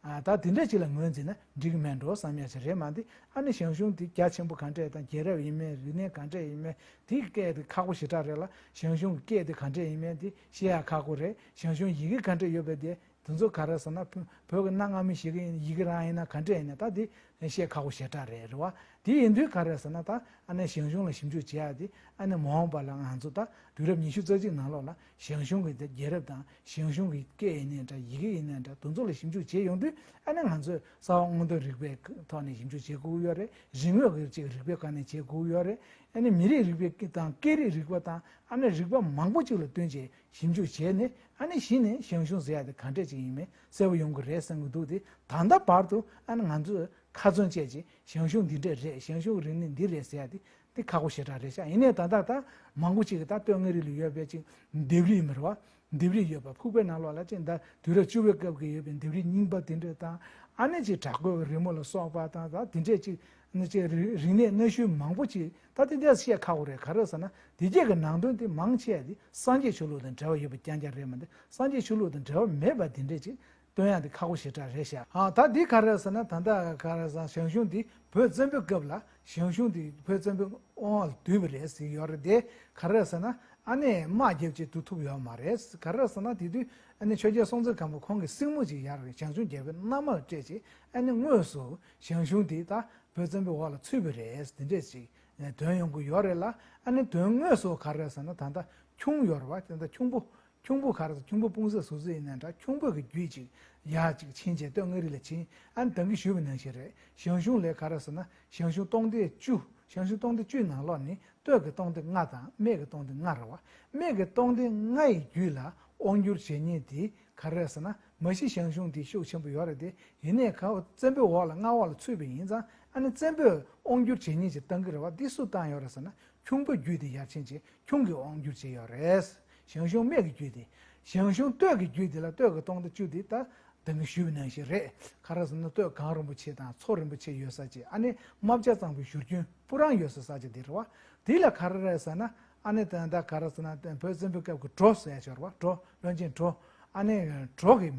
ཨ་ད་དེ་འདྲ་ཅིག་ལ་ངོས་འཛིན་ན་འགྲིག་གི་མེད་འགྲོ་བསམ་ཡ་ཞིག་རེད། མ་འདི་ཨ་ནི་ཞང་ཞུང་འདི་རྒྱ་ཆེན་པོ་ག་འདྲས་དང་རྒྱལ་རབས་ཡིན་མིན་རིག་གནས་ག་འདྲས་ཡིན་མིན་འདི་སྐད་དེ་ཁག་པོ་ཞེ་དྲག་རེད་ལ། ཞང་ཞུང་གི་སྐད་དེ་ག་འདྲས་ཡིན་མིན་འདི་ཤེས་ཡ་ཁག་པོ་རེད། ཞང་ཞུང་ཡི་གེ་ག་འདྲས་ཡོད་པའི་དེ་དེ་ཚོ་ག་རེ་ཟེར་ན་བོད་བོད་ཀྱི་གནའ་སྔ་མོའི་ཡི་གེ་ཡིན་ཡི་གེ་རང་ཡིན་ན་ག་འདྲས་ཡིན་ན་ད་འདི་ཤེས་ཁག་པོ་ཞེ་དྲག་རེད་རེད་བ། དེ་ཡིན་དུས་ག་རེ་ཟེར་ན་ད་ཨ་ནི་ཞང་ཞུང་ལ་ཞིབ་འཇུག་བྱེད་ཡ་དེ་ཨ་ནི་མ་འོངས་པ་ལ་ང་ཚོ་ད་དུས་རབས་ཉི་ཤུ་རྩ་གཅིག་ནང་ལོགས་ལ་ཞང་ཞུང་གི་རྒྱལ་རབས་དང་ཞང་ཞུང་གི་སྐད་ཡིན་ནའི་འདྲ་ཡི་གེ་ཡིན་ནའི་འདྲ་དེ་ཚོ་ལ་ཞིབ་འཇུག་བྱེད་ཡོང་དུས་ཨ་ནི་ང་ཚོས་རྩ་བ་སྔོག་འདོན་རིག་པའི་ཐོག་ནས་ཞིབ་འཇུག་བྱེད་དགོས་ཀྱི་ཡོད་རེད། རིག་དངོས་ཀྱི་ཅིག་རིག་པའི་སྒང་ནས་བྱེད་དགོས་ཀྱི་ཡོད་རེད། ཨ་ནི་མི་རིགས་རིག་པའི་དང་སྐད་རིགས་རིག་པ་དང་ཨ་ནི་རིག་པ་མང་པོ་ཅིག་ལ་བསྟུན་བྱས་ཞིབ་འཇུག་བྱས་ནས་ཨ་ནི་གཞི་ནས་ཞང་ཞུང་ཟེར་ཡ་དེ་ག་འདྲས་ཅིག་ཡིན་མིན་གསལ་པོ་ཡོང་གི་རེད་བསམ་གྱི་འདུག་དེ་ད་ལྟ་བར་དུ་ཨ་ནི་ང་ཚོས་ཁ་ཚོན་བཅད་ཅིང་ཞང་ཞུང་འདི་འདྲས་རེད། ཞང་ཞུང་གི་རིག་གནས་འདི་རེད་ཟེར་ཡ་དེ་དེ་ཁག་པོ་ཞེ་དྲག་རེད་ཤག་ཡིན་ནའི་ད་ལྟ་ད་མང་པོ་ཅིག་གིས་ད་སྟོད་མངའ་རིས་ལ་ཡོད་པའི་ཅིག་ལྡེབས་རིས་མི་རེད་བ། ལྡེབས་རིས་ཡོད་པ་ཕུག་པའི་ནང་ལོགས་ལ་ཅིག་ད་དུས་རབས་བཅུ་པའི་སྐབས་ཀྱི་ཡོད་པའི་ལྡེབས་རིས་རྙིང་པ་དེ་འདྲས་དང་ཨ་ནི་ཅིག་བྲག་བརྐོས་ཀྱི་རི་མོ་ལ་སོགས་པ་དང་ད་དེ་འདྲས་ཅིག་ནི་ཅིག་རིག་རིག་གནས་གནའ་ཤུལ་མང་པོ་ཅིག་ད་དེ་འདྲས་བཤད་ཁག་པོ་རེད། ག་རེ་ཟེར་ན་དེ་གྱད་ཀྱི་ནང་དོན་དེ་མང་ཆེ་བ་དེ་སངས་རྒྱས་ཆོས་ལུགས་དང་འབྲེལ་བ་ཡོད་པ་རྐྱང་རྐྱང་རེད། མ་དེ་སངས་རྒྱས་ཆོས་ལུགས་དང་འབྲེལ་བ་མེད་པ་དེ་འདྲས་ཅིག་སྟོན་ཡག་དེ་ཁག་པོ་ཞེ་དྲག་རེད་ཤག་ཨ་ད་འདི་ག་རེ་ཟེར་ན་ད་ལྟ་ག་རེ་ཟེར་ན་ཞང་ཞུང་འདི་བོད་བཙན་པོའི་སྐབས་ལ་ཞང་ཞུང་འདི་བོད་བཙན་པོའི་དབང་ལ་བསྡུས་པ་རེད་ཟེར་ཡོད་རེད་དེ། ག་རེ་ཟེར་ན་ཨ་ནི་དམག་རྒྱབ་ཅིག་བསྡུ་ཐུབ་ཡོད་མ་རེད། ག་རེ་ཟེར་ན་དེ་དུས་ཨ་ནི་ཆོས་རྒྱལ་སྲོང་བཙན་སྒམ་པོ་ཁོང་གི་སྲིང་མོ་ཅིག་ཡར་ཞང་ཞུང་རྒྱལ་པོའི་མནའ་མར་སྤྲད་ཅིག་ཨ་ནི་དངོས་སུ་ཞང་ཞུང་འདི་ད་ བོད་བཙན་པོའི་འོག་ལ་ཚུད་པ་རེད། དེ་འདྲས་ཅིག་ཨ་ཐོན་ཡོང་གི་ཡོད་རེད་ལ། ཨ་ནི་དོན་དངོས་སུ་ག་རེ་རེད་ཟེར་ན། ད་ལྟ་ཁྱུང་ཡོད་རེད་བ། དེ་ལྟ་ཁྱུང་པོ་ཁྱུང་པོ་ག་རེ་ཟེར། ཁྱུང་པོ་སྤུངས་ས་ཟུར་ཟུར་ཡིན་ནའི་འདྲ། ཁྱུང་པོ་གི་རྒྱུད་ཅིག་ཡར་ཅིག་ཕྱིན་བྱས་སྟོད་མངའ་རིས་ལ་ཕྱིན། ཨ་ནི་ད་གིན་ཞུས་པ་ནང་བཞིན་རེད། ཞང་ཞུང་ལ་ག་རེ་ཟེར་ན། ཞང་ཞུང་སྟོང་སྡེ་བཅུ། ཞང་ཞུང་སྟོང་སྡེ་བཅུའི་ནང་ལོགས་ནས་སྟོད་ཀྱི་སྟོང་སྡེ་ལྔ་དང་སྨད་ཀྱི་སྟོང་སྡེ་ལྔ་རེད་བ། སྨད་ཀྱི་སྟོང་སྡེ་ལྔ་ཡི་རྒྱུད་ལ་དབང་བསྒྱུར་བྱེད་མཁན་དེ་ག་རེ་རེད་ཟེར་ན། མ་གཞི་ཞང་ཞུང་དེ་ཤུགས་ཆེན་པོ་ཡོད་རེད་དེ། ཡིན་ནའི་ག་བཙན་པོའི་འོག་ལ་མངའ་འོག་ལ་ཚུད་པ་ཡིན་ཙང་། ཨ་ནི་བཙན་པོས་དབང་བསྒྱུར་བྱེད་མཁན་ཅིག་བཏང་གི་རེད་བ། འདི་སུ་བཏང་ཡོད་རེད་ཟེར་ན། ཁྱུང་པོའི་རྒྱུད་དེ་ཡར་ཕྱིན་བྱས་ཁྱུང་གིས་དབང་བསྒྱུར་བྱས་ཡོད་རེད། ཞང་ཞུང་སྨད་ཀྱི་རྒྱུད་དེ། ཞང་ཞུང་སྟོད་ཀྱི་རྒྱུད་དེ་ལ་སྟོད་ཀྱི་སྟོང་སྡེ་བཅུ་དེ་ད་ད་གིན་ཞུས་པ་ནང་བཞིན་རེད། ག་རེ་ཟེར་ན། སྟོད་གངས་རིན་པོ་ཆེ་དང་མཚོ་རིན་པོ་ཆེ་ཡོད་ས་ཅིག་ཨ་ནི་རྨ་བྱ་ཚང་པའི་བཞུར་རྒྱུན་སྤུ་རངས་ཡོད་ས་ས་ཆ་དེ་རེད་བ། དེ་ལ་ག་རེ་རེད་ཟེར་ན། ཨ་ནི་ད་ད་ག་རེ་ཟེར་ན། བོད་བཙན་པོའི་སྐབས་ཀྱི་གྲོ་ཟེར་ཡ་ཅིག་ཡོད་རེད་བ། གྲོ། བློན་ཆེན་གྲོ། ཨ་ནི་གྲོ་གི་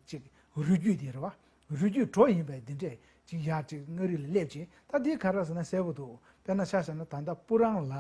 ཅིག་རུས་རྒྱུད་དེ་རེད་བ། རུས་རྒྱུད་གྲོ་ཡིན་པས་འདི་འདྲས་ཅིག་ཡར་ཅིག་མངའ་རིས་ལ་སླེབས་བྱས། ད་འདི་ག་རེ་ཟེར་ན་གསལ་པོ་འདུག་དཔེར་ན་ཆ་བཞག་ན། ད་ལྟ་སྤུ་རངས་ལ།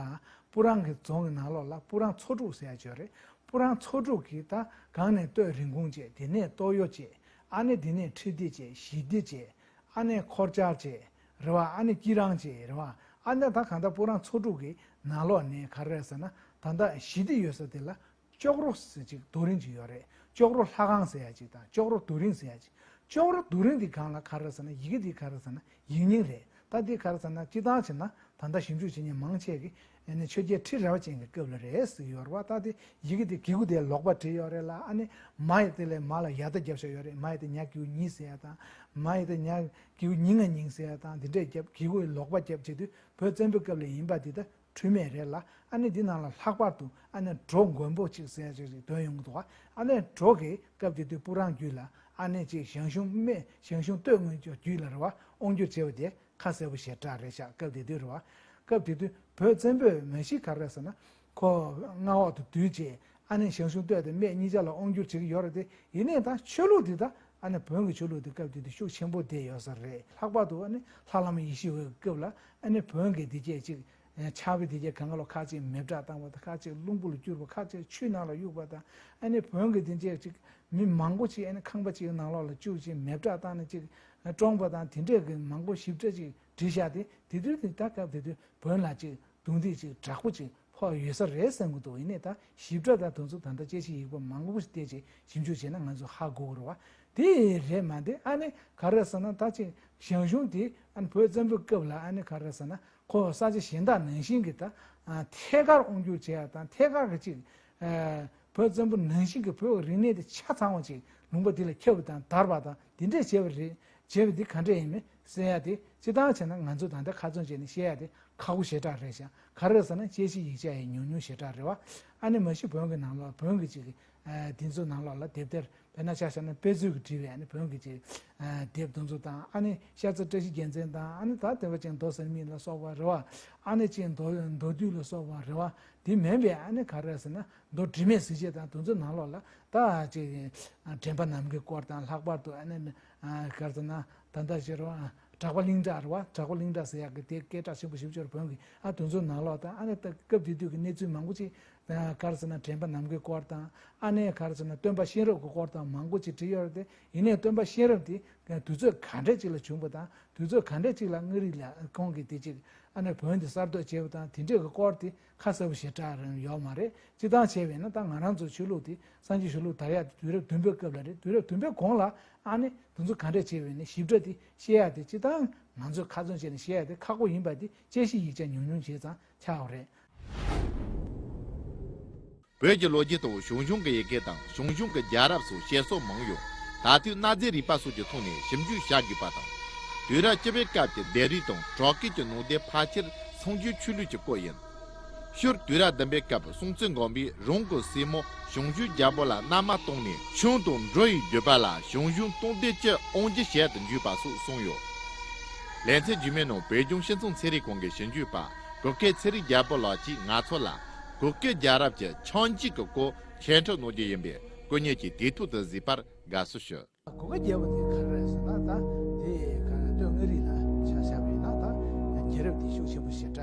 སྤུ་རངས་ཀྱི་རྫོང་གི་ནང་ལོགས་ལ་སྤུ་རངས་མཚོ་འབྲུག་ཟེར་ཡ་ཅིག་ཡོད་རེད། སྤུ་རངས་མཚོ་འབྲུག་གི་ད་གང་ནས་སྟོད་རིན་གོང་བྱས། དེ་ནས་སྟོད་གཡོ་བྱས། ཨ་ནི་དེ་ནས་ཁྲི་ལྡེ་བྱས། གཞིས་ལྡེ་བྱས། ཨ་ནི་འཁོར་བཅར་བྱས་རེད་བ། ཨ་ནི་སྐྱིད་རང་བྱས་རེད་བ། ཨ་ནི་ད་གང་ལྟར་སྤུ་རངས་མཚོ་འབྲུག་གི་ནང་ལོགས་ནས་ག་རེ་རེད་ཟེར་ན། ད་ལྟ་གཞིས་ལྡེ་ཡོད་ས་དེ་ལ་ལྕོག་རོ་ཟེར་ཅིག་རྡོ་རིང་ཅིག་ཡོད་རེད། ལྕོག་རོ་ལྷ་ཁང་ཟེར་ཡ་ཅིག་དང་། ལྕོག་རོ་རྡོ་རིང་ཟེར་ཡ་ཅིག་ལྕོག་རོ་རྡོ་རིང་འདི་སྒང་ལ་ག་རེ་ཟེར་ན། ཡི་གེ་འདི་ག་རེ་ཟེར་ན་ཡིག་རྙིང་རེད། ད་འདི་ག་རེ་ཟེར་ན། སྤྱིར་བཏང་བྱས་ན་ད་ལྟ་ཞིབ་འཇུག་བྱེད་མཁན་མང་ཆེ་གིས་ཨ་ནི་ཆོས་རྒྱལ་ཁྲི་རལ་པ་ཅན་གྱི་སྐབས་ལ་རེད་ཟེར་གྱི་ཡོད་རེད་བ། ད་དེ་ཡི་གེ་འདི་གི་གུ་དེ་ལོག་པ་བྲིས་ཡོད་རེད་ལ། ཨ་ནི་མ་ཡི་དེ་ལས་མ་ལ་ཡ་བཏགས་བརྒྱབ་བཞག་ཡོད་རེད། མ་ཡི་དེ་ཉ་གི་གུ་ཉི་ཟེར་ཡ་དང་། མ་ཡི་དེ་ཉ་གི་གུ་ཉི་ང་ཉིང་ཟེར་ཡ་དང་། འདི་འདྲས་བརྒྱབ། གི་གུ་ལོག་པ་བརྒྱབ་བྱེད་དུས་བོད་བཙན་པོའི་སྐབས་ལ་ཡིན་པ་འདི་ད་འཁྲུལ་མེད་རེད་ལ། ཨ་ནི་འདི་ནང་ལ་ལྷག་པར་དུ་ཨ་ནི་གྲོ་མགོན་པོ་ཅིག་ཟེར་ཡ་ཅིག་ཅིག་འདོན་ཡོང་གི་འདུག་ཨ་ནི་གྲོ་གིས་སྐབས་དེ་དུས་སྤུ་རངས་རྒྱུད་ལ། ཨ་ནི་ཅིག་ཞང་ཞུང་སྨད། ཞང་ཞུང་སྟོད་མངའ་རྒྱུད་ལ་རེད་བ། དབང་བསྒྱུར་བྱས་པ་དེ་ཁ་གསལ་པོ་ཞེ་དྲག་རེད་ཤག་སྐབས་དེ་དུས་རེད་བ། སྐབས་དེ་དུས་བོད་བཙན་པོས་མ་གཞི་ག་རེ་ཟེར་ན། ཁོ་མངའ་འོག་ཏུ་བསྡུས་རྗེས། ཨ་ནི་ཞང་ཞུང་སྟོད་དང་སྨད་གཉིས་ཆ་ལ་དབང་བསྒྱུར་བྱེད་ཀྱི་ཡོད་རེད་དེ། ཡིན་ནའི་ད་ཆོས་ལུགས་འདི་ད། ཨ་ནི་བོན་གྱི་ཆོས་ལུགས་འདི་སྐབས་དེ་དུས་ཤུགས་ཆེན་པོ་བསྡད་ཡོད་ས་རེད། ལྷག་པར་དུ་ཨ་ནི་ལྷ་བླ་མ་ཡེ་ཤེས་འོད་ཀྱི་སྐབས་ལ། ཨ་ནི་བོན་གྱི་འདི་སྐད་ཅིག་ཕྱག་དཔེ་དེ་གའི་སྒང་ག་ལ་ཁ་ཅིག་མེ་སྲེག་བཏང་བ་དང་། ཁ་ཅིག་རླུང་བུ་ལ་བསྐྱུར་བ། ཁ་ཅིག་ཆུའི་ནང་ལ་གཡུགས་པ་དང་། ཨ་ནི་བོན་གྱི་དེ་འདྲས་ཅིག་མི་མང་པོ་ཅིག་ཨ་ནི་ཁང་པ་ཅིག་ནང་ལོགས་ལ་བཅུག་ཅིག་མེ་སྲེག་བཏང་ནས་ཅིག་བཀྲོངས་པ་དང་། དེ་འདྲས་ཀྱི་མང་པོ་ཞིབ་ཕྲ་ཅིག་བྲིས་བཞག་སྟེ། དེ་དུས་དེ་ད་སྐབས་དེ་དུས་བོན་ལ་ཅིག་རྡུང་རྡེག་ཅིག་དྲག་པོ་ཅིག་ཕོག་ཡོད་ས་རེད་བསམ་གྱི་འདུག་ཡིན་ནའི་ད་ཞིབ་ཕྲ་དང་དེ་ཚོ་ད་ལྟ་དཔྱད་གཞི་ཡིག་པ་མང་པོ་ཞིག་བལྟས་ཅིག་ཞིབ་འཇུག་བྱས་ན་ང་ཚོ་ཧ་གོ་གི་རེད་བ། དེ་རེད་མ་དེ། ཨ་ནི་ག་རེ་ཟེར་ན། ད་ཅིག་ཞང་ཞུང་དེ་ཨ་ནི་བོད་བཙན་པོའི་སྐབས་ལ་ཨ་ནི་ག་རེ་ཟེར་ན། ཁོ་ས་ཆ་གཞན་དག་ནང་བཞིན་གྱི་ད་ཨ་ཐད་ཀར་དབང་བསྒྱུར་བྱེད་ཡ་དང་། ཐད་ཀར་གྱི་ཅིག་ཨ་བོད་བཙན་པོ་ནང་བཞིན་གྱི་བོད་ཀྱི་རིག་གནས་དེ་ཆ་ཚང་བ་ཅིག་ལུང་པ་འདི་ལ་ཁྱབ་པ་དང་དར་བ་དང་། དེ་འདྲས་བྱས་པ་རེད། བྱས་པ་འདི་ག་འདྲས་ཡིན་མིན་གསལ་ཡ་དེ། སྤྱིར་བཏང་བྱས་ན་ང་ཚོས་ད་ལྟ་ཁ་ཚོན་བྱས་ནས་བཤད་ཡ་དེ་ཁག་པོ་ཞེ་དྲག་རེད་ཤག་ག་རེ་ཟེར་ན། དཔྱད་གཞི་ཡིག་ཆ་ཡང་ཉུང་ཉུང་ཞེ་དྲག་རེད་བ། ཨ་ནི་མ་གཞི་བོན་གྱི་ནང་ལོགས། བོན་གྱི་ཅིག་ཨ་འདི་ཚོ་ནང་ལོགས་ལ་དེབ་ཐེར། དཔེར་ན་ཆ་བཞག་ན་དཔེ་མཛོད་ཀྱིས་བྲིས་པའི་ཨ་ནི་བོན་གྱི་ཅིག་ཨ་དེབ་དེ་ཚོ་དང་། ཨ་ནི་ཤར་རྩེ་བཀྲ་ཤིས་རྒྱལ་མཚན་དང་། ཨ་ནི་ད་དེ་བ་ཅན་མདོ་གསར་རྙིང་ལ་སོགས་པ་རེད་བ། ཨ་ནི་ཅིག་མདོ་མདོ་བསྡུས་ལ་སོགས་པ་རེད་བ། དེ་མིན་པའི་ཨ་ནི་ག་རེ་ཟེར་ན། མདོ་དྲི་མེད་གཟི་བརྗིད་དང་དེ་ཚོའི་ནང་ལོགས་ལ་ད་ཅིག་དྲན་པ་ནམ་མཁའི་སྐོར་དང་། ལྷག་པར་དུ་ཨ་ནི་ག་རེ་ཟེར་ན། ད་ལྟ་ཞེས་རེད་བ། གྲགས་པ་གླིང་གྲགས་རེད་བ། གྲགས་པ་གླིང་གྲགས་ཟེར་ཡག་གི་དེ་སྐད་གྲགས་ཆེན་པོ་ཞེ་པོ་ཅིག་རེད། བོན་གྱི། ཨ་དེ་ཚོའི་ནང་ལོགས་དང་། ཨ་ནི་ད་སྐབས་དེ་དུས་ཀྱི་གནས་ཚུལ་མང་པོ་ཅིག་ག་རེ་ཟེར་ན། དྲན་པ་ནམ་མཁའི་སྐོར་དང་། ཨ་ནི་ག་རེ་ཟེར་ན། སྟོན་པ་གཤེན་རབ་ཀྱི་སྐོར་དང་མང་པོ་ཅིག་བྲིས་ཡོད་རེད་དེ། ཡིན་ནའི་སྟོན་པ་གཤེན་རབ་དེ་དུས་ཚོད་ག་འདྲས་ཅིག་ལ་བྱུང་བ་དང་། དུས་ཚོད་ག་འདྲས་ཅིག་ལ་མངའ་རིས་ལ་ཁོང་གིས་དེ་ཅིག་ཨ་ནི་བོན་དེ་གསར་གཏོད་བྱས་པ་དང་། དེ་འདྲས་ཀྱི་སྐོར་དེ་ཁ་གསལ་པོ་ཞེ་དྲག་རང་ཡོད་མ་རེད། སྤྱིར་བཏང་བྱས་པས་ན་ད་ང་རང་ཚོ་ཆོས་ལུགས་དེ་སངས་རྒྱས་ཆོས་ལུགས་དར་ཡག་དེ་དུས་རབས་བདུན་པའི་སྐབས་ལ་རེད། དུས་རབས་བདུན་པའི་གོང་ལ་ཨ་ནི་དེ་ཚོ་ག་འདྲས་བྱས་པས་ན་ཞིབ་ཕྲ་དེ་བཤད་ཡག་དེ། སྤྱིར་བཏང་ང་ཚོས་ཁ་ཚོན་བྱས་ནས་བཤད་ཡག་དེ་ཁག་པོ་ཡིན་པ་དེ་དཔྱད་གཞི་ཡིག་ཆ་ཉུང་ཉུང་བྱས་ཙང་ཆགས་པ་རེད། བོད་ཀྱི་ལོ་རྒྱུས་ཐོག་ཞང་ཞུང་གི་ཡི་གེ་དང་ཞང་ཞུང་གི་རྒྱལ་རབས་སོགས་བཤད་སྲོལ་མང་ཡོད། ད་དུས་གནའ་རྫས་རིག་པ་སོགས་ཀྱི་ཐོག་ནས་ཞིབ་འཇུག་བྱ་དགོས་པ་དང་། དུས་རབས་བཅུ་པའི་སྐབས་ཀྱི་ལྡེབས་རིས་དང་བྲག་བརྐོས་ཀྱི་ནང་དེ་ཕལ་ཆེར་སངས་རྒྱས་ཆོས་ལུགས་ཀྱི་སྐོར་ཡིན། ཤུལ་དུས་རབས་བདུན་པའི་སྐབས་སྲོང་བཙན་སྒམ་པོས་རང་གི་སྲས་མོ་ཞང་ཞུང་རྒྱལ་པོ་ལ་མནའ་མ་བཏང་ནས་ཆང་དང་འབྲུ་ཡི་རྒྱུད་པ་ལ་ཞང་ཞུང་སྟོང་སྡེ་བཅུ་དབང་བསྒྱུར་བྱེད་དུ་འཇུག་པ་སོགས་གསུངས་ཡོད། ལེ་ཚན་རྗེས་མའི་ནང་བོད་ལྗོངས་སྤྱི་ཚོགས་ཚན་རིག་ཁང་གི་ཞིབ་འཇུག་པ་གུ་གེ་ཚེ་རིང་རྒྱལ་པོ་ལགས་ཀྱིས་ང་ཚོ་ལ་གུ་གེ་རྒྱལ་རབས་ཀྱི་ཆང་བརྐོས་ཀྱི་སྐོར་འཆད་ཁྲིད་གནང་རྒྱུ་ཡིན་པས། སྐུ་ཉིད་ཀྱིས་དུས་ཐོག་ཏུ་གཟིགས་པར་དགའ་བསུ་ཞུ། གུ་གེ་རྒྱལ་པོ་དེ་ག་རེ་རེད་ཟེར་ན། ད་དེ་ག་རེ། སྟོད་མངའ་རིས་ལ་ཆ་བཞག་པ་ཡིན་ན་ད་རྒྱལ་རབས་དེ་ཤུགས་ཆེན་པོ་ཞེ་